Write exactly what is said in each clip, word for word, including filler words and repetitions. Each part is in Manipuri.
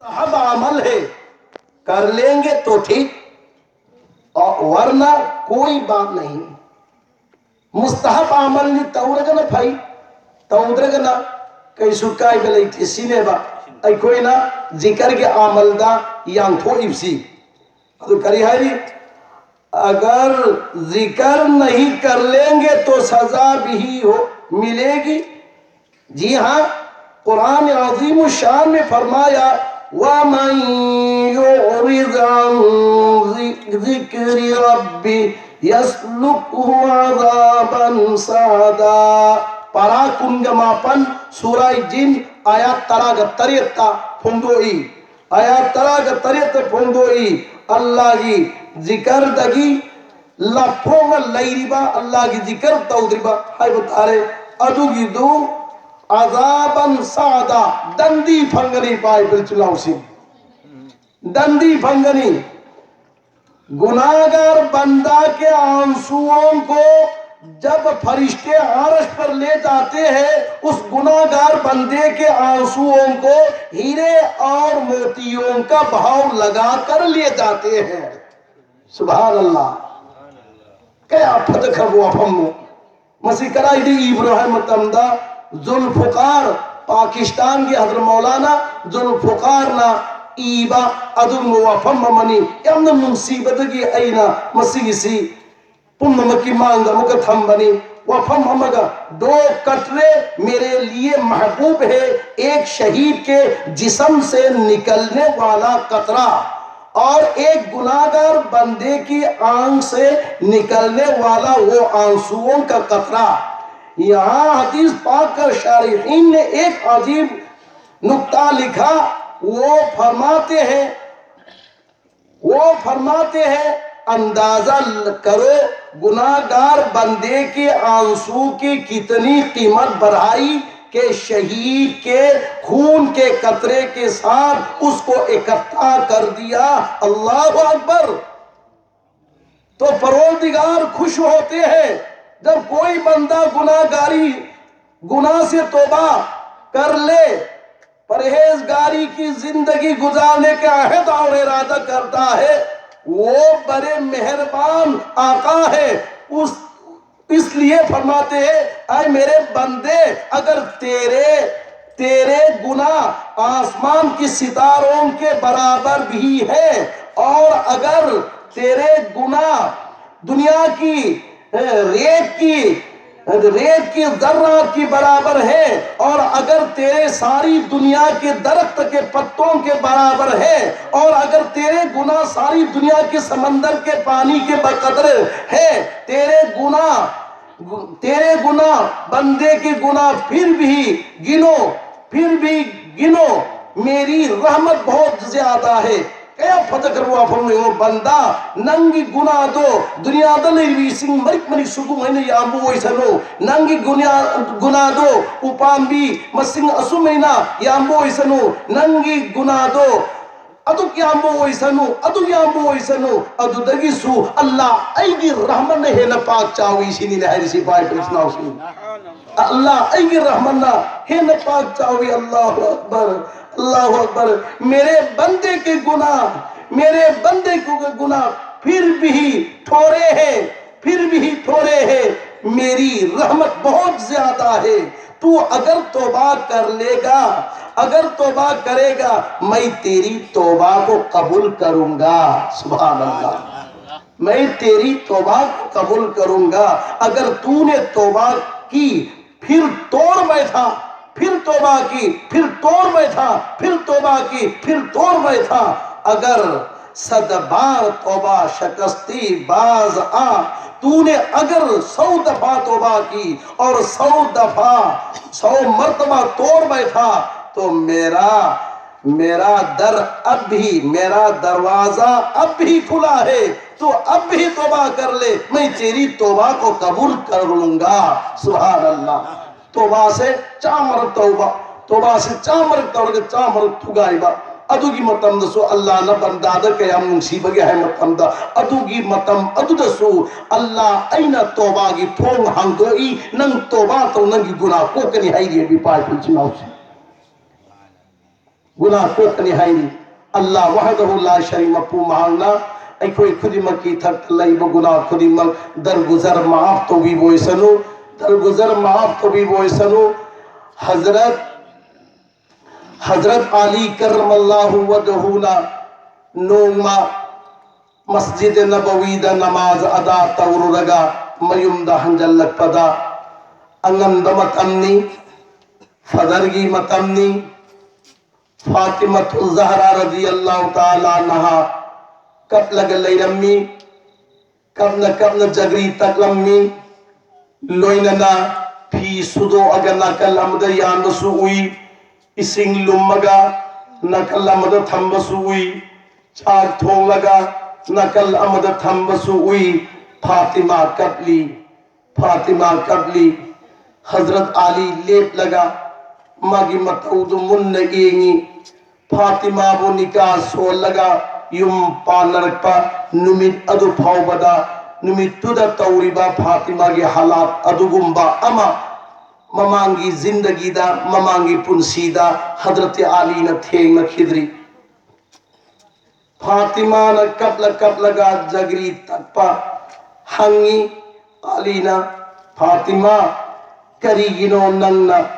साहब अमल है, कर लेंगे तो ठीक, और वरना कोई बात नहीं। मुस्तहब अमल नहीं, तौरगन फई, तौद्रगन कई सुकाई बलई थी सिनेबा। अखोना जिकर के अमल दा यांथो इब्सी। तो करी हरी, अगर जिक्र नहीं कर लेंगे तो सजा भी हो मिलेगी। जी हाँ, कुरान अजीम शान में फरमाया, "वमन युरिद अन जिक्र रब्बी यसलुकहु अजाबन सअदा।" परा कुंगमापन, सूरह जिन, आयत तरा गत्तरियत्ता फुंदोई। आया तरा का तरे ते फोंदोई, अल्लाह की जिकर दगी लफोंग लैरिबा, अल्लाह की जिकर तौद्रिबा, हाय बतारे, अदुगी दु अजाबन सादा, दंदी फंगनी पाए बिल्चुलाउसी। दंदी फंगनी। गुनाहगार बंदा के आंसुओं को जब फरिश्ते अर्श पर ले जाते हैं, उस गुनाहगार बंदे के आंसुओं को हीरे और मोतियों का भाव लगा कर ले जाते हैं। सुभान अल्लाह। क्या फतख वो फम्मो। ꯃꯁꯤ ꯀꯗꯥꯏꯗ ꯏꯕꯅꯣ ꯍꯥꯏꯕ ꯃꯇꯝꯗ, ꯖꯨꯜꯐꯨꯀꯥꯔ, ꯄꯥꯀꯤꯁꯇꯥꯟꯒꯤ ꯍꯖꯔꯠ ꯃꯧꯂꯥꯅꯥ ꯖꯨꯜꯐꯨꯀꯥꯔꯅ ꯏꯕ ꯑꯗꯨꯒꯨꯝꯕ ꯋꯥꯐꯝ ꯑꯃꯅꯤ꯫ ꯌꯥꯝꯅ ꯅꯨꯡꯁꯤꯕꯗꯒꯤ ꯑꯩꯅ ꯃꯁꯤꯒꯤꯁꯤ ꯄꯨꯝꯅꯃꯛꯀꯤ ꯃꯥꯡꯗ ꯑꯃꯨꯛꯀ ꯊꯝꯕꯅꯤ꯫ ꯋꯥꯐꯝ ꯑꯃꯒ, "दो कतरे मेरे लिए महबूब है, एक शहीद के जिस्म से निकलने वाला कतरा।" और एक गुनाहगार बंदे की आंख से निकलने वाला वो आंसुओं का कतरा। यहाँ हदीस पाक का शारिहीन ने एक अजीब नुक्ता लिखा। वो फरमाते हैं, वो फरमाते हैं, अंदाजा करो गुनाहगार बंदे के आंसू की कितनी कीमत बढ़ाई कि शहीद के खून के कतरे के साथ उसको इकट्ठा कर दिया। अल्लाह अकबर। तो परोलदिगार खुश होते हैं जब कोई बंदा गुनाहगारी, गुनाह से तौबा कर ले, परहेजगारी की जिंदगी गुजारने का अहद और इरादा करता है, वो बड़े मेहरबान आका है। उस इसलिए फरमाते हैं, ऐ मेरे बंदे, अगर तेरे तेरे गुनाह आसमान के सितारों के बराबर भी है, और अगर तेरे गुनाह दुनिया की, अ, रेत की रेत की जर्रा की बराबर है, और अगर तेरे सारी दुनिया के दरख्त के पत्तों के बराबर है, और अगर तेरे गुनाह सारी दुनिया के समंदर के पानी के बकदर है, तेरे गुनाह तेरे गुनाह, बंदे के गुनाह फिर भी गिनो, फिर भी गिनो, मेरी रहमत बहुत ज्यादा है। Kaya fata karwa fam yo banda, nangi gunado, dunia da lewi sing marik marik sugung aina yambu oisano, nangi gunia gunado, upambi masing asum aina yambu oisano, nangi gunado, ꯑꯗꯨꯛ ꯌꯥꯝꯕ ꯑꯣꯏꯁꯅꯨ, ꯑꯗꯨꯛ ꯌꯥꯝꯕ ꯑꯣꯏꯁꯅꯨ, ꯑꯗꯨꯗꯒꯤꯁꯨ ꯑꯜꯂꯥ ꯑꯩꯒꯤ ꯔꯍꯃꯟꯅ ꯍꯦꯟꯅ ꯄꯥꯛ ꯆꯥꯎꯏ ꯁꯤꯅꯤꯅꯦ ꯍꯥꯏꯔꯤꯁꯤ ꯏꯄꯥ ꯏꯄꯨ ꯏꯆꯤꯟ ꯏꯅꯥꯎꯁꯤꯡ꯫ ꯑꯜꯂꯥ ꯑꯩꯒꯤ ꯔꯍꯃꯟꯅ ꯍꯦꯟꯅ ꯄꯥꯛ ꯆꯥꯎꯏ꯫ अल्लाह अकबर, अल्लाह अकबर। मेरे बंदे के गुनाह, मेरे बंदे के गुनाह फिर भी थोड़े हैं, फिर भी थोड़े हैं, मेरी रहमत बहुत ज्यादा है। तू अगर तौबा कर लेगा, अगर तौबा करेगा, मैं तेरी तौबा को कबूल करूंगा। सुभान अल्लाह। मैं तेरी तौबा को कबूल करूंगा। अगर तूने तौबा की, फिर तोड़ बैठा, फिर तौबा की, फिर तोड़ बैठा, फिर तौबा की, फिर तोड़ बैठा, अगर सद बार तौबा शिकस्ती बाज आ, तूने अगर सौ दफा तौबा की और सौ दफा, सौ मर्तबा तोड़ बैठा, तो मेरा, मेरा दर अब भी, मेरा दरवाजा अब भी खुला है। तू अब भी तौबा कर ले, मैं तेरी तौबा को कबूल कर लूंगा। सुभान अल्लाह। ꯇꯣꯕꯥꯁꯦ ꯆꯥꯝꯃꯔꯛ ꯇꯧꯕ, ꯇꯣꯕꯥꯁꯦ ꯆꯥꯝꯃꯔꯛ ꯇꯧꯔꯒ ꯆꯥꯝꯃꯔꯛ ꯊꯨꯒꯥꯏꯕ꯫ ꯑꯗꯨꯒꯤ ꯃꯇꯝꯗꯁꯨ ꯑꯜꯂꯥꯅ ꯕꯟꯗꯥꯗ ꯀꯌꯥꯝ ꯅꯨꯡꯁꯤꯕꯒꯦ ꯍꯥꯏ ꯃꯇꯝꯗ, ꯑꯗꯨꯒꯤ ꯃꯇꯝ ꯑꯗꯨꯗꯁꯨ ꯑꯜꯂꯥ ꯑꯩꯅ ꯇꯣꯕꯥꯒꯤ ꯊꯣꯡ ꯍꯥꯡꯗꯣꯛꯏ, ꯅꯪ ꯇꯣꯕꯥ ꯇꯧ, ꯅꯪꯒꯤ ꯒꯨꯅꯥ ꯀꯣꯛꯀꯅꯤ ꯍꯥꯏꯔꯤꯕ ꯏꯄꯥ ꯏꯄꯨ ꯏꯆꯤꯟ ꯏꯅꯥꯎꯁꯤꯡ꯫ ꯒꯨꯅꯥ ꯀꯣꯛꯀꯅꯤ ꯍꯥꯏꯔꯤ꯫ ꯑꯜꯂꯥ ꯋꯥꯍꯗꯍꯨ ꯂꯥ ꯁꯔꯤꯛ ꯃꯄꯨ ꯃꯍꯥꯛꯅ ꯑꯩꯈꯣꯏ ꯈꯨꯗꯤꯡꯃꯛꯀꯤ ꯏꯊꯛꯇ ꯂꯩꯕ ꯒꯨꯅꯥ ꯈꯨꯗꯤꯡꯃꯛ ꯗꯔꯒꯨꯖꯔ ꯃꯥꯐ ꯇꯧꯕꯤꯕ ꯑꯣꯏꯁꯅꯨ꯫ ꯗꯔꯒꯨꯖꯔ ꯃꯥꯐ ꯇꯧꯕꯤꯕ ꯑꯣꯏꯁꯅꯨ꯫ ꯍꯖꯔꯠ ꯍꯖꯔꯠ ꯑꯂꯤ ꯀꯔꯃꯜꯂꯥꯍꯨ ꯋꯖꯍꯨꯅ ꯅꯣꯡꯃ ꯃꯁꯖꯤꯗ ꯅꯕꯋꯤꯗ ꯅꯃꯥꯖ ꯑꯗꯥ ꯇꯧꯔꯨꯔꯒ ꯃꯌꯨꯝꯗ ꯍꯟꯖꯜꯂꯛꯄꯗ ꯑꯉꯟꯕ ꯃꯇꯝꯅꯤ, ꯐꯖꯔꯒꯤ ꯃꯇꯝꯅꯤ꯫ ꯐꯥꯇꯤꯃꯥꯇꯨ ꯖꯍꯔꯥ ꯔꯗꯤꯌꯜꯂꯥꯍꯨ ꯇꯥꯂꯥ ꯑꯟꯍꯥ ꯀꯞꯂꯒ ꯂꯩꯔꯝꯃꯤ꯫ ꯀꯞꯅ ꯀꯞꯅ ꯖꯒ꯭ꯔꯤ ꯇꯛꯂꯝꯃꯤ꯫ ꯂꯣꯏꯅꯅ ꯐꯤ ꯁꯨꯗꯣꯛꯑꯒ ꯅꯥꯀꯜ ꯑꯃꯗ ꯌꯥꯟꯕꯁꯨ ꯎꯏ꯫ ꯏꯁꯤꯡ ꯂꯨꯝꯃꯒ ꯅꯥꯀꯜ ꯑꯃꯗ ꯊꯝꯕꯁꯨ ꯎꯏ꯫ ꯆꯥꯛ ꯊꯣꯡꯂꯒ ꯅꯥꯀꯜ ꯑꯃꯗ ꯊꯝꯕꯁꯨ ꯎꯏ꯫ ꯐꯥꯇꯤꯃꯥ ꯀꯞꯂꯤ꯫ ꯐꯥꯇꯤꯃꯥ ꯀꯞꯂꯤ꯫ ꯍꯖꯔꯠ ꯑꯂꯤ ꯂꯦꯞꯂꯒ ꯃꯥꯒꯤ ꯃꯇꯧꯗꯨ ꯃꯨꯟꯅ ꯌꯦꯡꯉꯤ꯫ ꯐꯥꯇꯤꯃꯥꯕꯨ ꯅꯤꯀꯥ ꯁꯣꯜꯂꯒ ꯌꯨꯝ ꯄꯥꯟꯅꯔꯛꯄ ꯅꯨꯃꯤꯠ ꯑꯗꯨ ꯐꯥꯎꯕꯗ, ꯅꯨꯃꯤꯠꯇꯨꯗ ꯇꯧꯔꯤꯕ ꯐꯥꯇꯤꯃꯥꯒꯤ ꯍꯥꯂꯥꯠ ꯑꯗꯨꯒꯨꯝꯕ ꯑꯃ ꯃꯃꯥꯡꯒꯤ ꯖꯤꯟꯗꯒꯤꯗ, ꯃꯃꯥꯡꯒꯤ ꯄꯨꯟꯁꯤꯗ ꯍꯖꯔꯠ ꯑꯂꯤꯅ ꯊꯦꯡꯅꯈꯤꯗ꯭ꯔꯤ꯫ ꯐꯥꯇꯤꯃꯥꯅ ꯀꯞꯂ ꯀꯞꯂꯒ ꯖꯒ꯭ꯔꯤ ꯇꯛꯄ ꯍꯪꯉꯤ꯫ ꯑꯂꯤꯅ, "ꯐꯥꯇꯤꯃꯥ, ꯀꯔꯤꯒꯤꯅꯣ ꯅꯪꯅ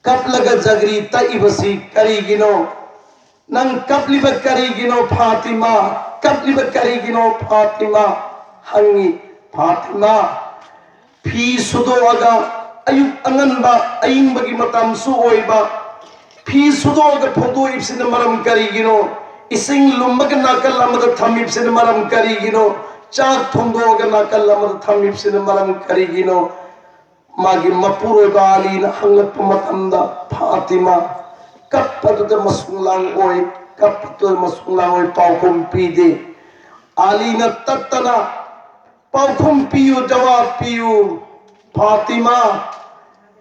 ꯀꯞꯂꯒ ꯖꯒ꯭ꯔꯤ ꯇꯛꯏꯕꯁꯤ ꯀꯔꯤꯒꯤꯅꯣ? ꯅꯪ ꯀꯞꯂꯤꯕ ꯀꯔꯤꯒꯤꯅꯣ ꯐꯥꯇꯤꯃꯥ? ꯀꯞꯂꯤꯕ ꯀꯔꯤꯒꯤꯅꯣ ꯐꯥꯇꯤꯃꯥ?" ꯍꯪꯉꯤ꯫ ꯐꯥꯇꯤꯃꯥ, ꯐꯤ ꯁꯨꯗꯣꯛꯑꯒ, ꯑꯌꯨꯛ ꯑꯉꯟꯕ ꯑꯏꯪꯕꯒꯤ ꯃꯇꯝꯁꯨ ꯑꯣꯏꯕ, ꯐꯤ ꯁꯨꯗꯣꯛꯑꯒ ꯐꯧꯗꯣꯛꯏꯕꯁꯤꯅ ꯃꯔꯝ ꯀꯔꯤꯒꯤꯅꯣ? ꯏꯁꯤꯡ ꯂꯨꯝꯃꯒ ꯅꯥꯀꯜ ꯑꯃꯗ ꯊꯝꯃꯤꯕꯁꯤꯅ ꯃꯔꯝ ꯀꯔꯤꯒꯤꯅꯣ? ꯆꯥꯛ ꯊꯣꯡꯗꯣꯛꯑꯒ ꯅꯥꯀꯜ ꯑꯃꯗ ꯊꯝꯃꯤꯕꯁꯤꯅ ꯃꯔꯝ ꯀꯔꯤꯒꯤꯅꯣ? ꯃꯥꯒꯤ ꯃꯄꯨꯔꯣꯏꯕ ꯑꯂꯤꯅ ꯍꯪꯂꯛꯄ ꯃꯇꯝꯗ ꯐꯥꯇꯤꯃꯥ ꯀꯞꯄꯗꯨꯗ ꯃꯁꯨꯡ ꯂꯥꯡ ꯑꯣꯏ, ꯀꯞꯄꯗꯨꯗ ꯃꯁꯨꯡ ꯂꯥꯡ ꯑꯣꯏ, ꯄꯥꯎꯈꯨꯝ ꯄꯤꯗꯦ꯫ ꯑꯂꯤꯅ ꯇꯠꯇꯅ, "ꯄꯥꯎꯈꯨꯝ ꯄꯤꯌꯨ, ꯖꯋꯥꯕ ꯄꯤꯌꯨ, ꯐꯥꯇꯤꯃꯥ,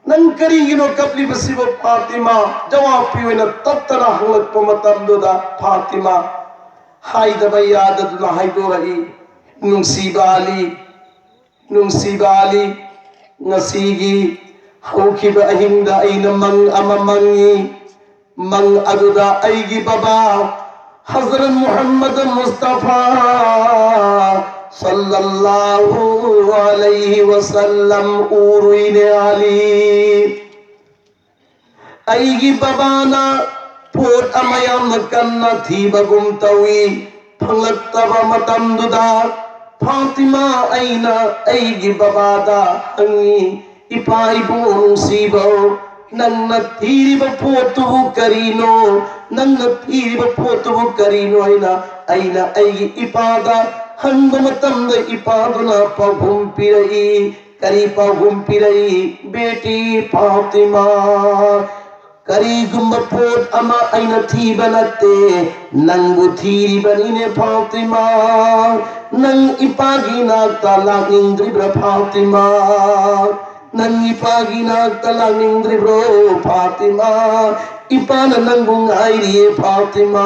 ꯅꯪ ꯀꯔꯤꯒꯤꯅꯣ ꯀꯞꯂꯤꯕꯁꯤꯕꯨ ꯐꯥꯇꯤꯃꯥ? ꯖꯋꯥꯕ ꯄꯤꯌꯨ" ꯍꯥꯏꯅ ꯇꯠꯇꯅ ꯍꯪꯂꯛꯄ ꯃꯇꯝꯗꯨꯗ ꯐꯥꯇꯤꯃꯥ ꯍꯥꯏꯗꯕ ꯌꯥꯗꯗꯨꯅ ꯍꯥꯏꯗꯣꯔꯛꯏ, "ꯅꯨꯡꯁꯤꯕ ꯑꯂꯤ, ꯅꯨꯡꯁꯤꯕ ꯑꯂꯤ, ꯉꯁꯤꯒꯤ ꯍꯧꯈꯤꯕ ꯑꯍꯤꯡꯗ ꯑꯩꯅ ꯃꯪ ꯑꯃ ꯃꯪꯉꯤ꯫ ꯃꯪ ꯑꯗꯨꯗ ꯑꯩꯒꯤ ꯕꯕꯥ ꯍꯖꯔꯠ ꯃꯨꯍꯝꯃꯗ ꯃꯨꯁꯇꯐꯥ ꯁꯜꯂꯜꯂꯥꯍꯨ ꯑꯂꯩꯍꯤ ꯋꯁꯜꯂꯝ ꯎꯔꯨꯏꯅꯦ ꯑꯂꯤ꯫ ꯑꯩꯒꯤ ꯕꯕꯥꯅ ꯄꯣꯠ ꯑꯃ ꯌꯥꯝꯅ ꯀꯟꯅ ꯊꯤꯕꯒꯨꯝ ꯇꯧꯏ꯫ ꯐꯪꯂꯛꯇꯕ ꯃꯇꯝꯗꯨꯗ ꯐꯥꯇꯤꯃꯥ ꯑꯩꯅ ꯑꯩꯒꯤ ꯕꯕꯥꯗ ꯍꯪꯉꯤ, "ꯏꯄꯥ ꯏꯕꯨꯡ ꯅꯨꯡꯁꯤꯕꯧ, ꯅꯪꯅ ꯊꯤꯔꯤꯕ ꯄꯣꯠꯇꯨꯕꯨ ꯀꯔꯤꯅꯣ? ꯅꯪꯅ ꯊꯤꯔꯤꯕ ꯄꯣꯠꯇꯨꯕꯨ ꯀꯔꯤꯅꯣ?" ꯍꯥꯏꯅ ꯑꯩꯅ ꯑꯩꯒꯤ ꯏꯄꯥꯗ ꯍꯪꯕ ꯃꯇꯝꯗ ꯏꯄꯥꯗꯨꯅ ꯄꯥꯎꯈꯨꯝ ꯄꯤꯔꯛꯏ꯫ ꯀꯔꯤ ꯄꯥꯎꯈꯨꯝ ꯄꯤꯔꯛꯏ? "ꯕꯦꯇꯤ ꯐꯥꯇꯤꯃꯥ, ꯀꯔꯤꯒꯨꯝꯕ ꯄꯣꯠ ꯑꯃ ꯑꯩꯅ ꯊꯤꯕ ꯅꯠꯇꯦ, ꯅꯪꯕꯨ ꯊꯤꯔꯤꯕꯅꯤꯅꯦ ꯐꯥꯇꯤꯃꯥ꯫ ꯅꯪ ꯏꯄꯥꯒꯤ ꯅꯥꯛꯇ ꯂꯥꯛꯅꯤꯡꯗ꯭ꯔꯤꯕ꯭ꯔꯥ ꯐꯥꯇꯤꯃꯥ? ꯅꯪ ꯏꯄꯥꯒꯤ ꯅꯥꯛꯇ ꯂꯥꯛꯅꯤꯡꯗ꯭ꯔꯤꯕ꯭ꯔꯣ ꯐꯥꯇꯤꯃꯥ? ꯏꯄꯥꯅ ꯅꯪꯕꯨ ꯉꯥꯏꯔꯤꯌꯦ ꯐꯥꯇꯤꯃꯥ꯫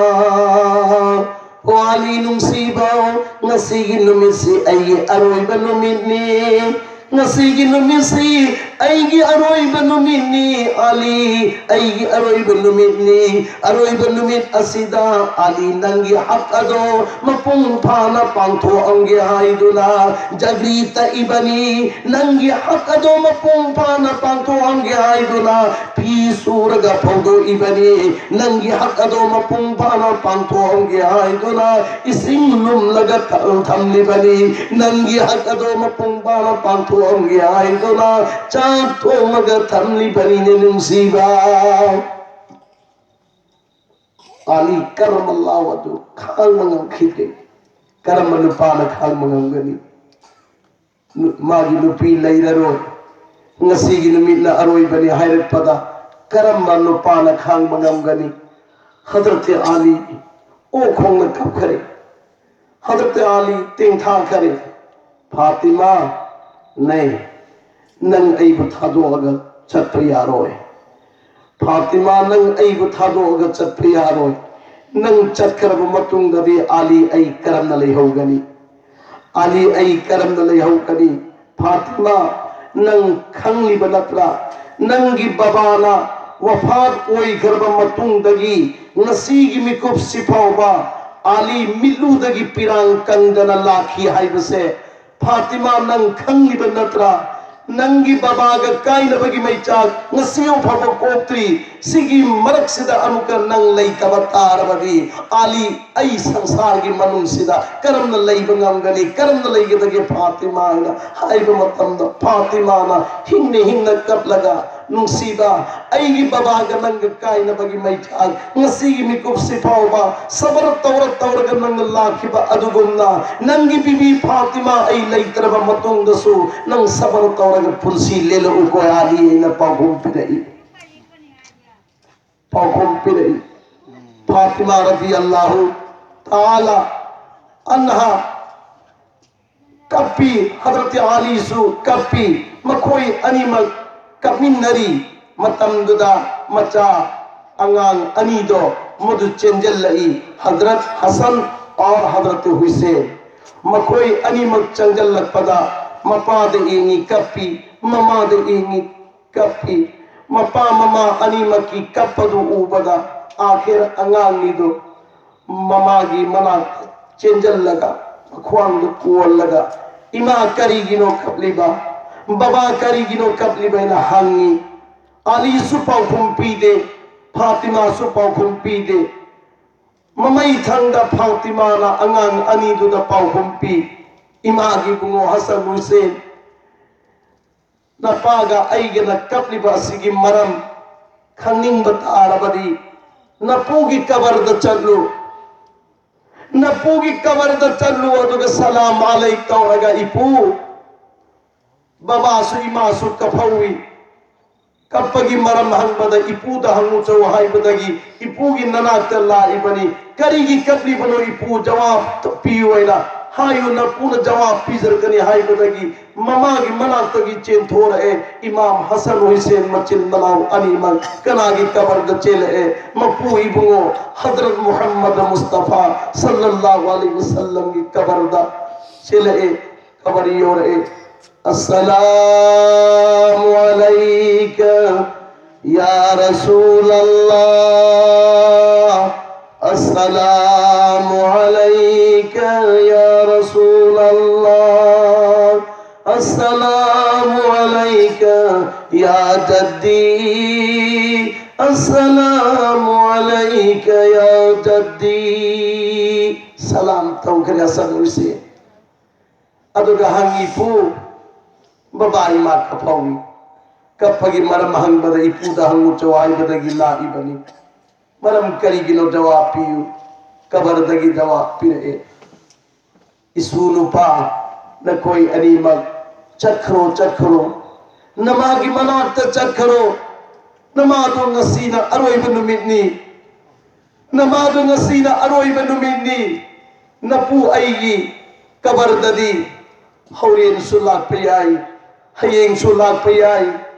ꯍꯣ ꯑꯂꯤ ꯅꯨꯡꯁꯤꯕ, ꯉꯁꯤꯒꯤ ꯅꯨꯃꯤꯠꯁꯤ ꯑꯩꯒꯤ ꯑꯔꯣꯏꯕ ꯅꯨꯃꯤꯠꯅꯤ꯫ ꯉꯁꯤꯒꯤ ꯅꯨꯃꯤꯠꯁꯤ ꯑꯩꯒꯤ ꯑꯔꯣꯏꯕ ꯅꯨꯃꯤꯠꯅꯤ ꯑꯂꯤ, ꯑꯩꯒꯤ ꯑꯔꯣꯏꯕ ꯅꯨꯃꯤꯠꯅꯤ꯫ ꯑꯔꯣꯏꯕ ꯅꯨꯃꯤꯠ ꯑꯁꯤꯗ ꯑꯂꯤ ꯅꯪꯒꯤ ꯍꯛ ꯑꯗꯣ ꯃꯄꯨꯡ ꯐꯥꯅ ꯄꯥꯡꯊꯣꯛꯍꯟꯒꯦ ꯍꯥꯏꯗꯨꯅ ꯖꯒ꯭ꯔꯤ ꯇꯛꯏꯕꯅꯤ꯫ ꯅꯪꯒꯤ ꯍꯛ ꯑꯗꯣ ꯃꯄꯨꯡ ꯐꯥꯅ ꯄꯥꯡꯊꯣꯛꯍꯟꯒꯦ ꯍꯥꯏꯗꯨꯅ ꯐꯤ ꯁꯨꯔꯒ ꯐꯧꯗꯣꯛꯏꯕꯅꯤ꯫ ꯅꯪꯒꯤ ꯍꯛ ꯑꯗꯣ ꯃꯄꯨꯡ ꯐꯥꯅ ꯄꯥꯡꯊꯣꯛꯍꯟꯒꯦ ꯍꯥꯏꯗꯨꯅ ꯏꯁꯤꯡ ꯂꯨꯝꯂꯒ ꯊ-, ꯊꯝꯂꯤꯕꯅꯤ꯫ ꯅꯪꯒꯤ ꯍꯛ ꯑꯗꯣ ꯃꯄꯨꯡ ꯐꯥꯅ ꯄꯥꯡꯊꯣꯛꯍꯟꯒꯦ ꯍꯥꯏꯗꯨꯅ ꯆꯥꯛ ꯊꯣꯡꯂꯒ ꯊꯝꯂꯤꯕꯅꯤꯅꯦ ꯅꯨꯡꯁꯤꯕ꯫ ꯑꯂꯤ ꯀꯔꯝꯕ ꯂꯥꯎ ꯑꯗꯨ ꯈꯥꯡꯕ ꯉꯝꯈꯤꯗꯦ꯫ ꯀꯔꯝꯕ ꯅꯨꯄꯥꯅ ꯈꯥꯡꯕ ꯉꯝꯒꯅꯤ? ꯅꯨ-, ꯃꯥꯒꯤ ꯅꯨꯄꯤ ꯂꯩꯔꯔꯣꯏ, ꯉꯁꯤꯒꯤ ꯅꯨꯃꯤꯠꯅ ꯑꯔꯣꯏꯕꯅꯤ ꯍꯥꯏꯔꯛꯄꯗ ꯀꯔꯝꯕ ꯅꯨꯄꯥꯅ ꯈꯥꯡꯕ ꯉꯝꯒꯅꯤ? ꯍꯖꯔꯠ ꯑꯂꯤ ꯑꯣꯛ ꯈꯣꯡꯅ ꯀꯞꯈꯔꯦ꯫ ꯍꯖꯔꯠ ꯑꯂꯤ ꯇꯦꯡꯊꯥꯈꯔꯦ꯫ "ꯐꯥꯇꯤꯃꯥ, ꯅꯩ, ꯅꯪ ꯑꯩꯕꯨ ꯊꯥꯗꯣꯛꯑꯒ ꯆꯠꯄ ꯌꯥꯔꯣꯏ꯫ ꯐꯥꯇꯤꯃꯥ, ꯅꯪ ꯑꯩꯕꯨ ꯊꯥꯗꯣꯛꯑꯒ ꯆꯠꯄ ꯌꯥꯔꯣꯏ꯫ ꯅꯪ ꯆꯠꯈ꯭ꯔꯕ ꯃꯇꯨꯡꯗꯗꯤ ꯑꯂꯤ ꯑꯩ ꯀꯔꯝꯅ ꯂꯩꯍꯧꯒꯅꯤ? ꯑꯂꯤ ꯑꯩ ꯀꯔꯝꯅ ꯂꯩꯍꯧꯒꯅꯤ? ꯐꯥꯇꯤꯃꯥ, ꯅꯪ ꯈꯪꯂꯤꯕ ꯅꯠꯇ꯭ꯔꯥ? ꯅꯪꯒꯤ ꯕꯕꯥꯅ ꯋꯐꯥꯠ ꯑꯣꯏꯈ꯭ꯔꯕ ꯃꯇꯨꯡꯗꯒꯤ ꯉꯁꯤꯒꯤ ꯃꯤꯀꯨꯞꯁꯤ ꯐꯥꯎꯕ ꯑꯂꯤ ꯃꯤꯠꯂꯨꯗꯒꯤ ꯄꯤꯔꯥꯡ ꯀꯪꯗꯅ ꯂꯥꯛꯈꯤ ꯍꯥꯏꯕꯁꯦ, ꯐꯥꯇꯤꯃꯥ, ꯅꯪ ꯈꯪꯂꯤꯕ ꯅꯠꯇ꯭ꯔꯥ? ꯅꯪꯒꯤ ꯕꯕꯥꯒ ꯀꯥꯏꯅꯕꯒꯤ ꯃꯩꯆꯥꯛ ꯉꯁꯤ ꯐꯥꯎꯕ ꯀꯣꯛꯇ꯭ꯔꯤ꯫ ꯁꯤꯒꯤ ꯃꯔꯛꯁꯤꯗ ꯑꯃꯨꯛꯀ ꯅꯪ ꯂꯩꯇꯕ ꯇꯥꯔꯕꯗꯤ, ꯑꯂꯤ, ꯑꯩ ꯁꯪꯁꯥꯔꯒꯤ ꯃꯅꯨꯡꯁꯤꯗ ꯀꯔꯝꯅ ꯂꯩꯕ ꯉꯝꯒꯅꯤ? ꯀꯔꯝꯅ ꯂꯩꯒꯗꯒꯦ, ꯐꯥꯇꯤꯃꯥ? ꯍꯥꯏꯅ ꯍꯥꯏꯕ ꯃꯇꯝꯗ, ꯐꯥꯇꯤꯃꯥꯅ ꯍꯤꯡꯅ ꯍꯤꯡꯅ ꯀꯞꯂꯒ, ꯅꯨꯡꯁꯤꯕ ꯑꯩꯒꯤ ꯕꯕꯥꯒ ꯅꯪꯒ ꯀꯥꯏꯅꯕꯒꯤ ꯃꯩꯆꯥꯛ ꯉꯁꯤꯒꯤ ꯃꯤꯀꯨꯞꯁꯤ ꯐꯥꯎꯕ ꯁꯕꯔ ꯇꯧꯔ ꯇꯧꯔꯒ ꯅꯪꯅ ꯂꯥꯛꯈꯤꯕ ꯑꯗꯨꯒꯨꯝꯅ, ꯅꯪꯒꯤ ꯕꯤꯕꯤ ꯐꯥꯇꯤꯃꯥ ꯑꯩ ꯂꯩꯇ꯭ꯔꯕ ꯃꯇꯨꯡꯗꯁꯨ ꯅꯪ ꯁꯕꯔ ꯇꯧꯔꯒ ꯄꯨꯟꯁꯤ ꯂꯦꯜꯂꯛꯎꯀꯣ ꯑꯂꯤ ꯍꯥꯏꯅ ꯄꯥꯎꯈꯨꯝ ꯄꯤꯔꯛꯏ꯫ ꯄꯥꯎꯈꯨꯝ ꯄꯤꯔꯛꯏ꯫ ꯐꯥꯇꯤꯃꯥ ꯔꯗꯤꯌꯜꯂꯥꯍꯨ ꯇꯥꯂꯥ ꯑꯟꯍꯥ ꯀꯞꯄꯤ, ꯍꯗꯔꯠ ꯑꯂꯤꯁꯨ ꯀꯞꯄꯤ꯫ ꯃꯈꯣꯏ ꯑꯅꯤꯃꯛ ꯀꯞꯃꯤꯟꯅꯔꯤ꯫ ꯃꯇꯝꯗꯨꯗ ꯃꯆꯥ, ꯑꯉꯥꯡ ꯑꯅꯤꯗꯣ ꯃꯗꯨ ꯆꯦꯟꯖꯜꯂꯛꯏ, ꯍꯗꯔꯠ ꯍꯁꯟ ꯑꯣꯔ ꯍꯗꯔꯠ ꯍꯨꯁꯦꯟ꯫ ꯃꯈꯣꯏ ꯑꯅꯤꯃꯛ ꯆꯪꯖꯜꯂꯛꯄꯗ ꯃꯄꯥꯗ ꯌꯦꯡꯉꯤ, ꯀꯞꯄꯤ, ꯃꯃꯥꯗ ꯌꯦꯡꯉꯤ, ꯀꯞꯄꯤ꯫ ꯃꯄꯥ ꯃꯃꯥ ꯑꯅꯤꯃꯛꯀꯤ ꯀꯞꯄꯗꯨ ꯎꯕꯗ ꯑꯥꯈꯤꯔ ꯑꯉꯥꯡꯅꯤꯗꯨ ꯃꯃꯥꯒꯤ ꯃꯅꯥꯛꯇ ꯆꯦꯟꯖꯜꯂꯒ ꯃꯈ꯭ꯋꯥꯡꯗ ꯀꯣꯜꯂꯒ, "ꯏꯃꯥ, ꯀꯔꯤꯒꯤꯅꯣ ꯀꯞꯂꯤꯕ? ꯕꯕꯥ, ꯀꯔꯤꯒꯤꯅꯣ ꯀꯞꯂꯤꯕ?" ꯍꯥꯏꯅ ꯍꯪꯉꯤ꯫ ꯑꯂꯤꯁꯨ ꯄꯥꯎꯈꯨꯝ ꯄꯤꯗꯦ, ꯐꯥꯇꯤꯃꯥꯁꯨ ꯄꯥꯎꯈꯨꯝ ꯄꯤꯗꯦ꯫ ꯃꯃꯩ ꯊꯪꯗ ꯐꯥꯇꯤꯃꯥꯅ ꯑꯉꯥꯡ ꯑꯅꯤꯗꯨꯗ ꯄꯥꯎꯈꯨꯝ ꯄꯤ, "ꯏꯃꯥꯒꯤ ꯏꯕꯨꯡꯉꯣ ꯍꯁꯟ ꯍꯨꯁꯦꯟ, ꯅꯄꯥꯒ ꯑꯩꯒꯅ ꯀꯞꯂꯤꯕ ꯑꯁꯤꯒꯤ ꯃꯔꯝ ꯈꯪꯅꯤꯡꯕ ꯇꯥꯔꯕꯗꯤ, ꯅꯄꯨꯒꯤ ꯀꯕꯔꯗ ꯆꯠꯂꯨ꯫ ꯅꯄꯨꯒꯤ ꯀꯕꯔꯗ ꯆꯠꯂꯨ, ꯑꯗꯨꯒ ꯁꯂꯥꯝ ꯑꯂꯩꯛ ꯇꯧꯔꯒ, ꯏꯄꯨ, ꯕꯕꯥꯁꯨ ꯏꯃꯥꯁꯨ ꯀꯞꯍꯧꯏ꯫ ꯀꯞꯄꯒꯤ ꯃꯔꯝ ꯍꯪꯕꯗ ꯏꯄꯨꯗ ꯍꯪꯉꯨꯆꯣ ꯍꯥꯏꯕꯗꯒꯤ ꯏꯄꯨꯒꯤ ꯅꯅꯥꯛꯇ ꯂꯥꯛꯏꯕꯅꯤ꯫ ꯀꯔꯤꯒꯤ ꯀꯞꯂꯤꯕꯅꯣ ꯏꯄꯨ? ꯖꯋꯥꯕ ꯄꯤꯌꯨ" ꯍꯥꯏꯅ ꯍꯥꯏꯌꯨ, ꯅꯄꯨꯅ ꯖꯋꯥꯕ ꯄꯤꯖꯔꯛꯀꯅꯤ ꯍꯥꯏꯕꯗꯒꯤ ꯃꯃꯥꯒꯤ ꯃꯅꯥꯛꯇꯒꯤ ꯆꯦꯟꯊꯣꯔꯛꯑꯦ꯫ ꯏꯃꯥꯝ ꯍꯁꯟ ꯍꯨꯁꯦꯟ ꯃꯆꯤꯟ ꯃꯅꯥꯎ ꯑꯅꯤꯃꯛ ꯀꯅꯥꯒꯤ ꯀꯕꯔꯗ ꯆꯦꯜꯂꯛꯑꯦ? ꯃꯄꯨ ꯏꯕꯨꯡꯉꯣ ꯍꯗꯔꯠ ꯃꯨꯍꯝꯃꯗ ꯃꯨꯁꯇꯐꯥ ꯁꯜꯂꯜꯂꯥꯍꯨ ꯑꯂꯩꯍꯤ ꯋꯁꯜꯂꯝꯒꯤ ꯀꯕꯔꯗ ꯆꯦꯜꯂꯛꯑꯦ꯫ ꯀꯕꯔ ꯌꯧꯔꯛꯑꯦ꯫ "ꯑꯁꯁꯂꯥꯃꯨ ꯑꯂꯩꯀ يا رسول الله، السلام عليك يا رسول الله، السلام عليك يا جدي، السلام عليك يا جدي. ꯁꯂꯥꯝ ꯇꯧꯈ꯭ꯔꯦ ꯍꯁꯟ ꯍꯨꯁꯦꯟ꯫ ꯑꯗꯨꯒ ꯍꯪꯉꯤ, "ꯏꯄꯨ, ꯕꯕꯥ ꯏꯃꯥ ꯀꯞꯍꯧꯏ꯫ ꯀꯞꯄꯒꯤ ꯃꯔꯝ ꯍꯪꯕꯗ ꯏꯄꯨꯗ ꯍꯪꯉꯨꯆꯣ ꯍꯥꯏꯕꯗꯒꯤ ꯂꯥꯛꯏꯕꯅꯤ꯫ ꯃꯔꯝ ꯀꯔꯤꯒꯤꯅꯣ ꯖꯋꯥꯕ ꯄꯤꯌꯨ꯫" ꯀꯕꯔꯗꯒꯤ ꯖꯋꯥꯕ ꯄꯤꯔꯛꯑꯦ, "ꯏꯁꯨ ꯅꯨꯄꯥ, ꯅꯈꯣꯏ ꯑꯅꯤꯃꯛ ꯆꯠꯈ꯭ꯔꯣ, ꯆꯠꯈ꯭ꯔꯣ꯫ ꯅꯃꯥꯒꯤ ꯃꯅꯥꯛꯇ ꯆꯠꯈ꯭ꯔꯣ꯫ ꯅꯃꯥꯗꯣ ꯉꯁꯤꯅ ꯑꯔꯣꯏꯕ ꯅꯨꯃꯤꯠꯅꯤ꯫ ꯅꯃꯥꯗꯣ ꯉꯁꯤꯅ ꯑꯔꯣꯏꯕ ꯅꯨꯃꯤꯠꯅꯤ꯫ ꯅꯄꯨ ꯑꯩꯒꯤ ꯀꯕꯔꯗꯗꯤ ꯍꯣꯔꯦꯟꯁꯨ ꯂꯥꯛꯄ ꯌꯥꯏ, ꯍꯌꯦꯡꯁꯨ ꯂꯥꯛꯄ ꯌꯥꯏ,